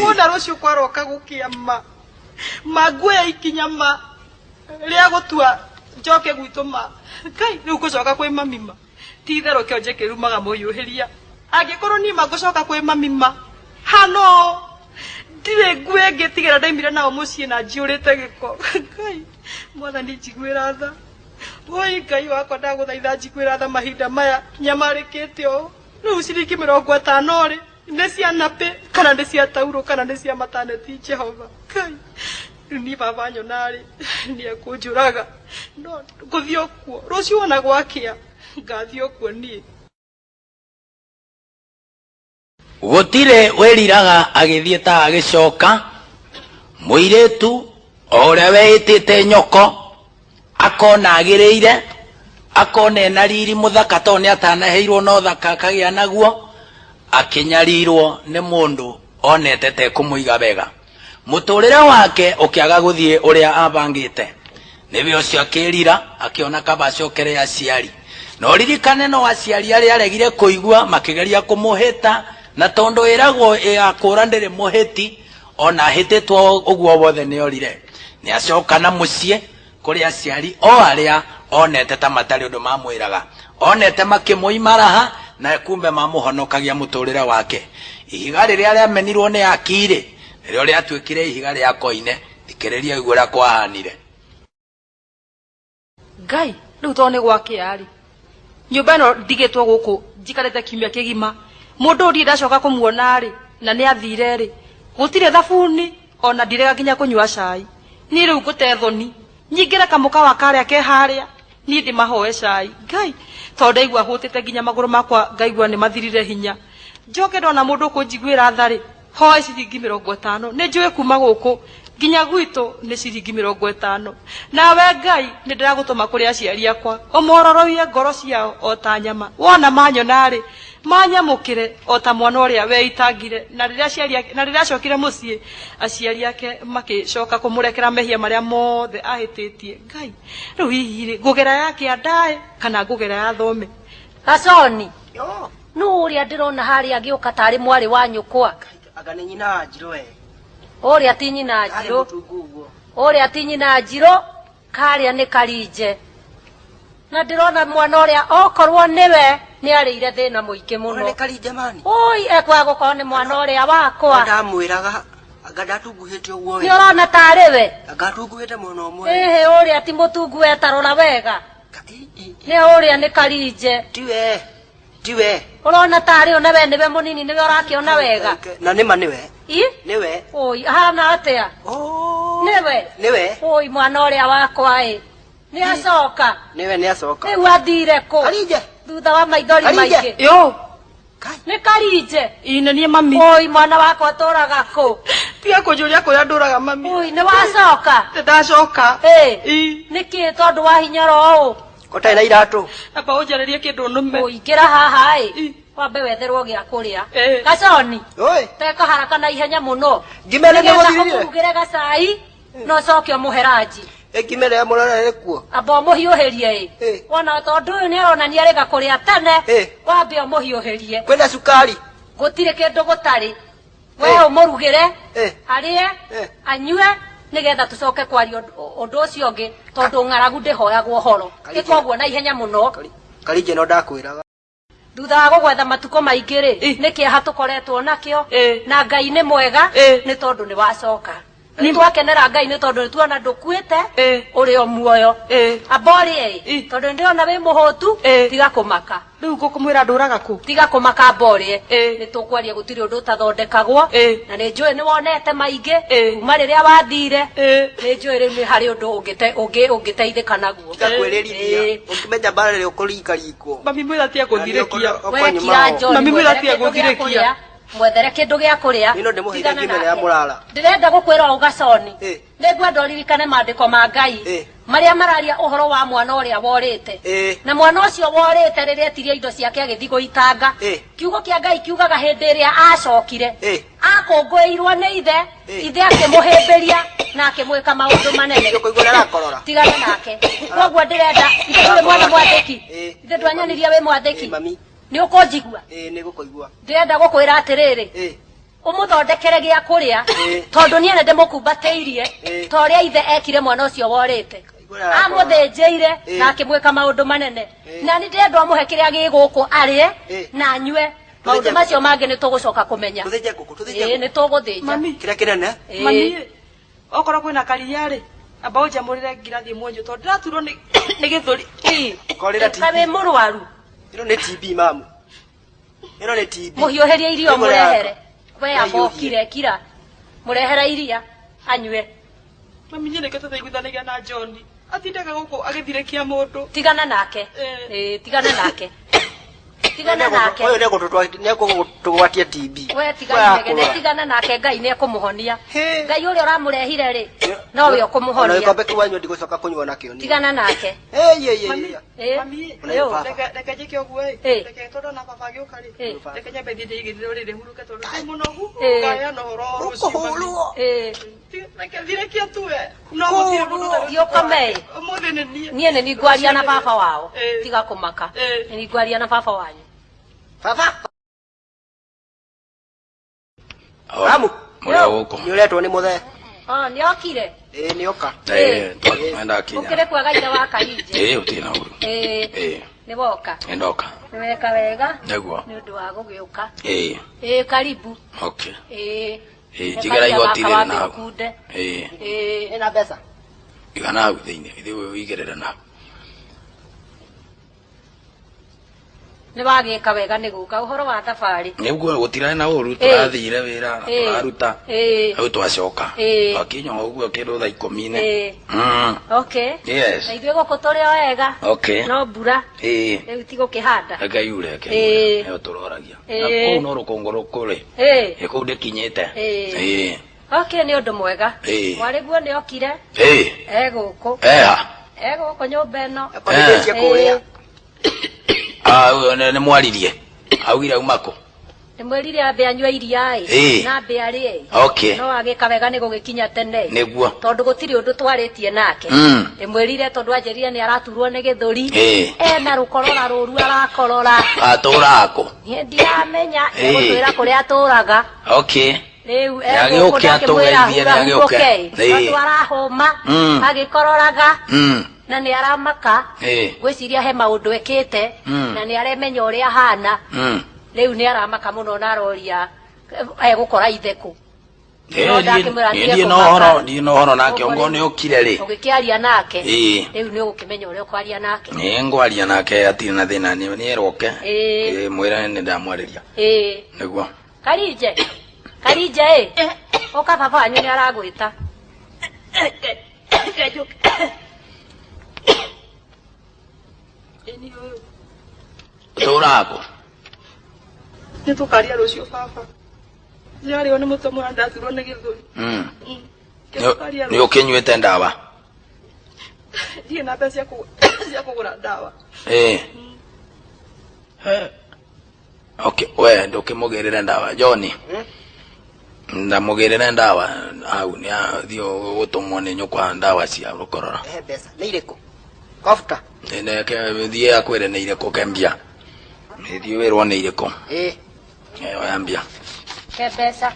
Speaker 2: Wona rũciũ kwaroka gũkĩa ma. Ma nguoya ikinya ma. Rĩa gũtua njoke gwitũ ma. Ngai rĩu ngũcoka kwĩ mami ma. Ti itherũ kĩonje kĩrumaga mũhiũhĩria. Angĩkorwo niĩ ma ngũcoka kwĩ mami ma. Hano ndirĩ nguo ĩngĩ tigĩra ndaimire nao mũciĩ na njiyũrĩte gĩko. Ngai mwathani njiguĩra tha. Woi Ngai wakwa ndagũthaitha njiguĩra tha mahinda maya nyamarĩkĩte ũũ. Rĩu ciringi 50 rĩ nĩ cia napĩ kana nĩ cia taurũ kana nĩ cia mataneti Jehova. Ngai rĩu niĩ baba nyona rĩ nĩ ekũnjũraga no ngũthiĩ o kuo rũciũ wona gwakĩa ngathiĩ o kuo niĩ.
Speaker 7: Gũtirĩ wĩriraga agĩthiĩ ta agĩcoka mũirĩtu o ũrĩa weĩtĩte nyoko akona agĩrĩire akona ena riri mũthaka tondũ nĩ atanaheirwo na ũthaka akagĩa naguo akĩnyarirwo nĩ mũndũ onete te kũmũiga wega mũtũrĩre wake ũkĩaga gũthiĩ ũrĩa abangĩte Nĩwe ũcio akĩrira akĩona kaba acokere aciari. Na ũririkane no aciari arĩa aregire kũigua makĩgeria kũmũhĩta, na tondũ ĩragwo ĩgakũra ndĩrĩ mũhĩti, ona ahĩtĩtwo ũguo wothe nĩorire. Nĩacoka na mũciĩ kũrĩ aciari o arĩa onete ta matarĩ ũndũ mamwĩraga, onete makĩmũima raha na kumbe mamũhonokagia mũtũrĩre wake. Ihiga rĩrĩa rĩamenirwo nĩ akirĩ nĩrĩo rĩatuĩkire ihiga rĩa koine. Thikĩrĩria ũigue ũrĩa kwahanire.
Speaker 2: Ngai rĩu tondũ nĩ gwakĩa rĩ, nyũmba ĩno ndigĩtwo gũkũ njikarĩte kiumia kĩgima, mũndũ ũyũ ndirĩ ndacoka kũmuona rĩ, na nĩ athire rĩ, gũtirĩ thabuni ona ndirega nginya kũnyua cai. Niĩ rĩu ngũte thoni, nyingĩre kamũkawa karĩa ke harĩa, niĩ ndĩmahoe cai. Ngai, tondũ ndaigua hũtĩte nginya magũrũ makwa ngaigua nĩ mathirire hinya. Njoke ndona mũndũ ũkũnjiguĩra tha rĩ, hoe ciringi 50. Nĩ njũĩ kuma gũkũ nginya gwitũ nĩ ciringi 50. Nawe Ngai nĩ ndĩragũtũma kũrĩ aciari akwa, ũmororoie ngoro ciao o ta nyama. Wona manyona rĩ, manyamũkĩre o ta mwana ũrĩa weitangire. Na rĩrĩa aciari ake, na rĩrĩa acokire mũciĩ, aciari ake makĩcoka kũmũrekera mehia marĩa mothe ahĩtĩtie. Ngai, rĩu hihi rĩ, ngũgera ya kĩandaĩ kana ngũgera ya thome?
Speaker 3: Gaconi, nũ ũrĩa ndĩrona harĩa agĩũka tarĩ mwarĩ wa nyũkwa?
Speaker 4: Anga nĩ nyina wa Njirũ we.
Speaker 3: Ũrĩa ti nyina
Speaker 4: Arĩ
Speaker 3: Njirũ,
Speaker 4: mũtungu ũguo.
Speaker 3: ũrĩa ti nyina Njirũ, karĩa nĩ Karinje. Na ndĩrona mwana ũrĩa okorwo nĩwe nĩ arĩire thĩna mũingĩ
Speaker 4: Ona
Speaker 3: mũno.
Speaker 4: nĩ Karinje mani.
Speaker 3: Oi, ekwaga gũkorwo nĩ mwana ũrĩa wakwa.
Speaker 4: Ndamwĩraga anga ndatunguhĩte ũguo
Speaker 3: Nĩ
Speaker 4: we.
Speaker 3: ũrona tarĩ we?
Speaker 4: Anga atunguhĩte mwena ũmwe.
Speaker 3: Ĩhĩ, ũrĩa ti mũtungu wetarora wega. Nĩ ũrĩa nĩ Karinje.
Speaker 4: Tiwe. Tiwe.
Speaker 3: Ũrona tarĩ ona we nĩwe mũnini nĩwe ũrakĩona wega.
Speaker 4: Na nĩma nĩwe.
Speaker 3: I?
Speaker 4: Nĩwe.
Speaker 3: Oi, ahana atĩa? Nĩwe.
Speaker 4: Nĩwe.
Speaker 3: Oi, mwana ũrĩa wakwa ĩ. Nĩ acoka.
Speaker 4: Nĩwe nĩ acoka.
Speaker 3: Rĩu athire kũ?
Speaker 4: Karinje.
Speaker 3: Thutha wa maithori
Speaker 4: Karinje.
Speaker 3: maingĩ.
Speaker 2: Yo,
Speaker 3: Nĩ Karinje.
Speaker 2: ĩ nĩ niĩ mami.
Speaker 3: Oi, mwana wakwa tũraga kũ?
Speaker 2: Tiga kũnjũria kũrĩa ndũraga mami.
Speaker 3: Oi, nĩ wacoka.
Speaker 2: Nĩ ndacoka.
Speaker 3: Ĩ,
Speaker 2: Ĩ,
Speaker 3: nĩkĩ tondũ wa hinyoro ũũ?
Speaker 4: Ũtarĩ na iratũ.
Speaker 2: amba ũnjarĩrie kĩndũ nũme.
Speaker 3: Ũingĩra haha ĩ.
Speaker 2: Ĩ.
Speaker 3: Wambe wetherwo gĩa kũrĩa.
Speaker 2: Ĩ.
Speaker 3: Gaconi.
Speaker 4: Oi.
Speaker 3: Teka haraka na ihenya mũno.
Speaker 4: Ngima ĩrĩa
Speaker 3: Nĩgetha
Speaker 4: nĩgũthirire.
Speaker 3: ũmũrugĩre gacai na ũcoke ũmũhe ranji.
Speaker 4: Ngima ĩrĩa mũrora ĩrĩ kuo.
Speaker 3: Amba ũmũhiũhĩrie ĩ.
Speaker 4: Ĩ.
Speaker 3: Wona tondũ ũyũ nĩ aronania arĩga kũrĩa tene,
Speaker 4: Ĩ.
Speaker 3: wambe ũmũhiũhĩrie.
Speaker 4: Kwĩna cukari.
Speaker 3: Gũtirĩ kĩndũ gũtarĩ. We
Speaker 4: Ĩ.
Speaker 3: ũmũrugĩre,
Speaker 4: Ĩ.
Speaker 3: arĩe,
Speaker 4: Ĩ.
Speaker 3: anyue, nĩgetha tũcoke kwaria ũndũ ũcio ũngĩ tondũ ng'aragu ndĩhoyagwo ũhoro.
Speaker 4: Karinje.
Speaker 3: Ĩka ũguo na ihenya mũno.
Speaker 4: Karinje no ndakwĩraga.
Speaker 3: Thutha wa gũgwetha matukũ maingĩ rĩ,
Speaker 2: Ĩ.
Speaker 3: nĩ kĩeha tũkoretwo nakĩo,
Speaker 2: Ĩ.
Speaker 3: na Ngai nĩ mwega
Speaker 2: Ĩ.
Speaker 3: nĩ tondũ nĩ wacoka. Nĩ twakenera Ngai nĩ tondũ nĩ tuona ndũkuĩte,
Speaker 2: Ĩ.
Speaker 3: ũrĩ o muoyo.
Speaker 2: Ĩ.
Speaker 3: Amba ũrĩe ĩ,
Speaker 2: Ĩ.
Speaker 3: tondũ nĩ ndĩrona wĩ mũhũtu,
Speaker 2: Ĩ.
Speaker 3: tiga kũmaka.
Speaker 2: Rĩu ngũkũmwĩra ndũraga kũ?
Speaker 3: Tiga kũmaka amba ũrĩe.
Speaker 2: Ĩ.
Speaker 3: Nĩ tũkwaria gũtirĩ ũndũ ũtathondekagwo.
Speaker 2: Ĩ.
Speaker 3: Na nĩ njũĩ nĩ wonete maingĩ
Speaker 2: Ĩ.
Speaker 3: kuma rĩrĩa wathire.
Speaker 2: Ĩ.
Speaker 3: Nĩ njũĩ rĩu nĩ harĩ ũndũ ũngĩteithĩka naguo.
Speaker 4: Tiga kwĩrĩrithia.
Speaker 3: Ĩ.
Speaker 4: Ũngĩmenya mbara ĩrĩa ũkũringaringwo.
Speaker 2: Mami mwĩra tiga gũthirĩkia.
Speaker 3: We kira John,
Speaker 2: Mami mwĩra
Speaker 3: mwethere
Speaker 2: tiga
Speaker 3: kĩndũ gĩa
Speaker 2: gũthirĩkia.
Speaker 3: kũrĩa. Mwethere kĩndũ gĩa kũrĩa.
Speaker 4: Nĩ no ndĩmũheire
Speaker 3: Tigana
Speaker 4: ngima ĩrĩa ya
Speaker 3: nake.
Speaker 4: mũrara.
Speaker 3: Ndĩrenda gũkwĩra ũũ Gaconi.
Speaker 4: Ĩ.
Speaker 3: Nĩ ngwenda ũririkane maandĩko ma Ngai
Speaker 4: Ĩ.
Speaker 3: marĩa mararia ũhoro wa mwana ũrĩa worĩte.
Speaker 4: Ĩ.
Speaker 3: Na mwana ũcio worĩte rĩrĩa etirie indo ciake agĩthiĩ gũitanga.
Speaker 4: Ĩ.
Speaker 3: Kiugo kĩa Ngai kiugaga hĩndĩ ĩrĩa acokire.
Speaker 4: Ĩ.
Speaker 3: Akũngũĩirwo nĩ ithe,
Speaker 4: Ĩ.
Speaker 3: ithe akĩmũhĩmbĩria na akĩmwĩka maũndũ manene.
Speaker 4: Ũkũigua ũrĩa arakorora.
Speaker 3: Tigana nake. Koguo ndĩrenda ithe ndũrĩ mwana mwathĩki.
Speaker 4: Ĩ.
Speaker 3: Ithe ndwanyonirie wĩ mwathĩki.
Speaker 4: Ĩ, mami.
Speaker 3: Nĩ ũkũnjigua?
Speaker 4: Ĩ, nĩ ngũkũigua.
Speaker 3: Ndĩrenda gũkwĩra atĩrĩrĩ.
Speaker 4: Ĩ.
Speaker 3: Ũmũthondekere gĩa kũrĩa
Speaker 4: Ĩ.
Speaker 3: tondũ niĩ nĩ ndĩmũkumbatĩirie
Speaker 4: Ĩ.
Speaker 3: ta ũrĩa ithe ekire mwana ũcio worĩte.
Speaker 4: Ũrĩa arakorora.
Speaker 3: Amũthĩnjĩire
Speaker 4: Ĩ.
Speaker 3: na akĩmwĩka maũndũ manene.
Speaker 4: Ĩ.
Speaker 3: Na nĩ ndĩrenda ũmũhe kĩrĩa gĩ gũkũ arĩe
Speaker 4: Ĩ.
Speaker 3: na anyue. Maũndũ
Speaker 4: Tũthĩnje
Speaker 3: macio mangĩ nĩ tũgũcoka kũmenya.
Speaker 4: Tũthĩnje ngũkũ, tũthĩnje
Speaker 3: Ĩ,
Speaker 4: ngũkũ.
Speaker 3: nĩ tũgũthĩnja.
Speaker 2: Mami.
Speaker 4: Kĩrĩa kĩnene.
Speaker 3: Ĩ.
Speaker 2: Mami, okorwo kwĩna karia rĩ, amba ũnjamũrĩre ngirathi ĩmwe nyue tondũ ndĩraturwo nĩ gĩthũri.
Speaker 3: Ĩ.
Speaker 4: Korĩra
Speaker 3: Ka wĩ
Speaker 4: TB.
Speaker 3: mũrwaru.
Speaker 4: Ĩno nĩ TB mamu. Ĩno nĩ TB.
Speaker 3: Mũhiũhĩrie irio
Speaker 4: Ĩno
Speaker 3: mũrehere. We amba
Speaker 4: Ũrĩa
Speaker 3: ũkire kira. Mũrehere iria anyue.
Speaker 2: Mami niĩ nĩkĩo tũtaiguithanagia na John. Atindaga gũkũ agĩthirĩkia mũndũ.
Speaker 3: Tigana nake.
Speaker 2: Ĩ.
Speaker 3: Ĩ, tigana nake. Tigana nake.
Speaker 4: Ũyũ nĩegũtũgwatia TB.
Speaker 3: We tigana nake, tigana nake Ngai nĩ ekũmũhonia.
Speaker 4: Hĩ.
Speaker 3: Ngai ũrĩa ũramũrehire rĩ, nowe
Speaker 4: Ona
Speaker 3: ũkũmũhonia.
Speaker 4: gĩkombe kĩu wanyua ndigũcoka kũnyua nakĩo niĩ.
Speaker 3: Tigana nake.
Speaker 4: Ĩ, ĩ, ĩ,
Speaker 2: Mami,
Speaker 4: ĩ.
Speaker 3: Ĩ.
Speaker 2: mami,
Speaker 4: Ona yũ baba.
Speaker 2: reke njĩke ũguo ĩ.
Speaker 3: Ĩ.
Speaker 2: Reke tondũ na baba agĩũka rĩ.
Speaker 3: Ĩ.
Speaker 2: Reke nyambe thiĩ ndĩigĩrĩre ũrĩrĩ hurũke tondũ ndĩ mũnogu.
Speaker 3: Ĩ.
Speaker 2: Ngaheana ũhoro rũciũ. Mami.
Speaker 4: Ũkũhũrwo.
Speaker 3: Ĩ.
Speaker 2: Reke thiĩ reke atue. No gũtirĩ mũndũ ũtarĩ
Speaker 3: Thiĩ ũkome.
Speaker 2: Ũmũthĩ nĩ niĩ.
Speaker 3: Niĩ nĩ ningwaria na baba wao.
Speaker 2: Ĩĩ.
Speaker 3: Tiga kũmaka.
Speaker 2: Ĩĩ.
Speaker 3: Nĩ ningwaria na baba wanyu.
Speaker 4: Baba.
Speaker 1: Oh,
Speaker 4: Ramu.
Speaker 1: Mũrĩ o gũkũ.
Speaker 4: Nĩ ũretwo nĩ mũthee.
Speaker 3: Oh, nĩ okire.
Speaker 4: Ĩĩ nĩ oka.
Speaker 1: Eh, nĩndakinya.
Speaker 3: Ũkĩrĩ kwega ithe wa Karinje.
Speaker 1: Ĩĩ, gũtirĩ na ũru.
Speaker 3: Ĩĩ.
Speaker 1: Ĩĩ,
Speaker 3: Nĩ woka.
Speaker 1: nĩndoka.
Speaker 3: Nĩ weka wega.
Speaker 1: Nĩguo.
Speaker 3: Nĩ ũndũ wa gũgĩũka.
Speaker 1: Ĩĩ,
Speaker 3: Ĩĩ, karibu.
Speaker 1: okay.
Speaker 3: Ĩĩ.
Speaker 1: Ĩĩ, njigĩra igoti rĩrĩ na hau.
Speaker 3: Kunde.
Speaker 1: Ĩĩ,
Speaker 3: Ĩĩ.
Speaker 4: Ĩna mbeca.
Speaker 1: iga na hau thĩinĩ, ithiĩ ũigĩrĩre na hau.
Speaker 3: Nĩ wagĩka wega nĩ gũka ũhoro wa thabarĩ.
Speaker 1: Nĩguo gũtirarĩ na ũru,
Speaker 3: Ĩĩ.
Speaker 1: tũrathire wĩra na
Speaker 3: Ĩĩ.
Speaker 1: tũraruta.
Speaker 3: Ĩĩ.
Speaker 1: Rĩu twacoka.
Speaker 3: Ĩĩ.
Speaker 1: Twakinya o ũguo kĩndũ thaa ikũmi-inĩ.
Speaker 3: Ĩĩ.
Speaker 1: Mm.
Speaker 3: Okay.
Speaker 1: Yes.
Speaker 3: Na ithuĩ gũkũ tũrĩ o ega.
Speaker 1: Okay.
Speaker 3: No mbura.
Speaker 1: Ĩĩ.
Speaker 3: Rĩu ti gũkĩhanda.
Speaker 1: Reke yure, reke
Speaker 3: Ĩĩ.
Speaker 1: yure. Nĩyo tũroragia.
Speaker 3: Ĩĩ.
Speaker 1: Na kũu no rũkũngũ rũkũrĩ.
Speaker 3: Ĩĩ.
Speaker 1: Ĩ kũu ndĩkinyĩte.
Speaker 3: Ĩĩ.
Speaker 1: Ĩĩ.
Speaker 3: Okay, nĩ ũndũ mwega.
Speaker 1: Ĩĩ.
Speaker 3: Mwarĩguo nĩ okire.
Speaker 1: Ĩĩ.
Speaker 3: E gũkũ.
Speaker 1: Eha.
Speaker 3: E gũkũ nyũmba ĩno.
Speaker 4: Akonithĩtie kũrĩa.
Speaker 1: Ah, ũyũ nĩ mwaririe. Augire auma kũ?
Speaker 3: Ndĩmwĩrire ambe anyue iria ĩ.
Speaker 1: Ĩĩ.
Speaker 3: Na ambe arĩe.
Speaker 1: Okay.
Speaker 3: No agĩka wega nĩ gũgĩkinya tene.
Speaker 1: Nĩguo.
Speaker 3: Tondũ gũtirĩ ũndũ twarĩtie nake.
Speaker 1: Mm.
Speaker 3: Ndĩmwĩrire tondũ anjĩrire nĩ araturwo nĩ gĩthũri.
Speaker 1: Ĩĩ.
Speaker 3: Ena rũkorora rũru arakorora.
Speaker 1: Atũraga kũ?
Speaker 3: Niĩ ndiramenya.
Speaker 1: Ĩĩ.
Speaker 3: Egũtwĩra kũrĩa atũraga.
Speaker 1: Okay.
Speaker 3: Rĩu
Speaker 1: Nĩagĩũke
Speaker 3: egũkũ ndakĩmwĩra
Speaker 1: atũgeithie, nĩagĩũke.
Speaker 3: hurahurũke.
Speaker 1: Ĩĩ.
Speaker 3: Tondũ arahũma.
Speaker 1: Mm.
Speaker 3: Agĩkororaga.
Speaker 1: Mm.
Speaker 3: Na nĩ aramaka.
Speaker 1: Ĩĩ.
Speaker 3: Ngwĩciria he maũndũ ekĩte.
Speaker 1: Mm.
Speaker 3: Na nĩ aremenya ũrĩa ahana.
Speaker 1: Mm.
Speaker 3: Rĩu nĩ aramaka mũno na aroria egũkora ithe kũ.
Speaker 1: Ĩĩ,
Speaker 3: No ndakĩmwĩra
Speaker 1: niĩ
Speaker 3: atige
Speaker 1: ndirĩ na
Speaker 3: kũmaka.
Speaker 1: ũhoro, ndirĩ na ũhoro nake ongorwo nĩ ũkire rĩ.
Speaker 3: Ũgĩkĩaria nake.
Speaker 1: Ĩĩ.
Speaker 3: Rĩu nĩ ũgũkĩmenya ũrĩa ũkwaria nake.
Speaker 1: Nĩ ngwaria nake atirĩ na thĩna nĩ nĩeroke.
Speaker 3: Ĩĩ.
Speaker 1: Ĩĩ, mwĩre nĩ ndamwarĩria.
Speaker 3: Ĩĩ.
Speaker 1: Nĩguo.
Speaker 3: Karinje. Karinje ĩ. Ũka baba wanyu nĩ aragwĩta.
Speaker 2: Reke njũke. Ĩĩ niĩ ũyũ.
Speaker 1: Ũtũraga kũ?
Speaker 2: Nĩ tũkaria rũciũ baba. Ndĩrarĩo nĩ mũtwe mũno ndaturwo nĩ gĩthũri.
Speaker 1: Mm.
Speaker 2: Mm. Tũkaria
Speaker 1: Nĩ
Speaker 2: rũciũ.
Speaker 1: ũkĩnyuĩte ndawa?
Speaker 2: Ndirĩ na mbeca cia kũ- cia kũgũra ndawa.
Speaker 1: Ĩĩ. He. Okay, we ndũkĩmũgĩrĩre ndawa John. Ndamũgĩrĩre ndawa hau nĩ athiĩ gũtũmwo nĩ nyũkwa ndawa cia rũkorora.
Speaker 4: Ehe mbeca. Nĩ irĩkũ? Kobuta.
Speaker 1: Neke thiĩ akwĩre nĩ irĩkũ kembia. Thiĩ wĩrwo nĩ irĩkũ.
Speaker 4: Ĩĩ.
Speaker 1: Ĩyo ya mbia.
Speaker 3: Ke mbeca.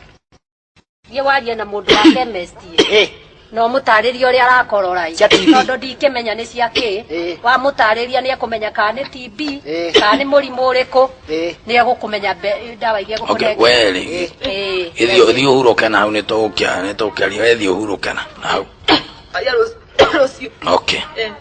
Speaker 3: Thiĩ warie na mũndũ wa chemist.
Speaker 4: Ĩĩ.
Speaker 3: Na ũmũtarĩrie ũrĩa arakorora ĩ.
Speaker 4: Cia TB.
Speaker 3: Tondũ ndikĩmenya nĩ cia kĩ.
Speaker 4: Ĩĩ.
Speaker 3: Wamũtarĩria nĩ ekũmenya kana nĩ TB.
Speaker 4: Ĩĩ.
Speaker 3: Kana nĩ mũrimũ ũrĩkũ.
Speaker 4: Ĩĩ.
Speaker 3: Nĩ egũkũmenya ndawa iria
Speaker 1: Okay,
Speaker 3: egũkũnengera.
Speaker 1: we rĩ.
Speaker 3: Ĩĩ.
Speaker 1: Thiĩ thiĩ ũhurũke na hau nĩ tũgũkĩaria we thiĩ ũhurũke na hau.
Speaker 2: Karia rũciũ.
Speaker 1: Okay.
Speaker 2: Ĩĩ.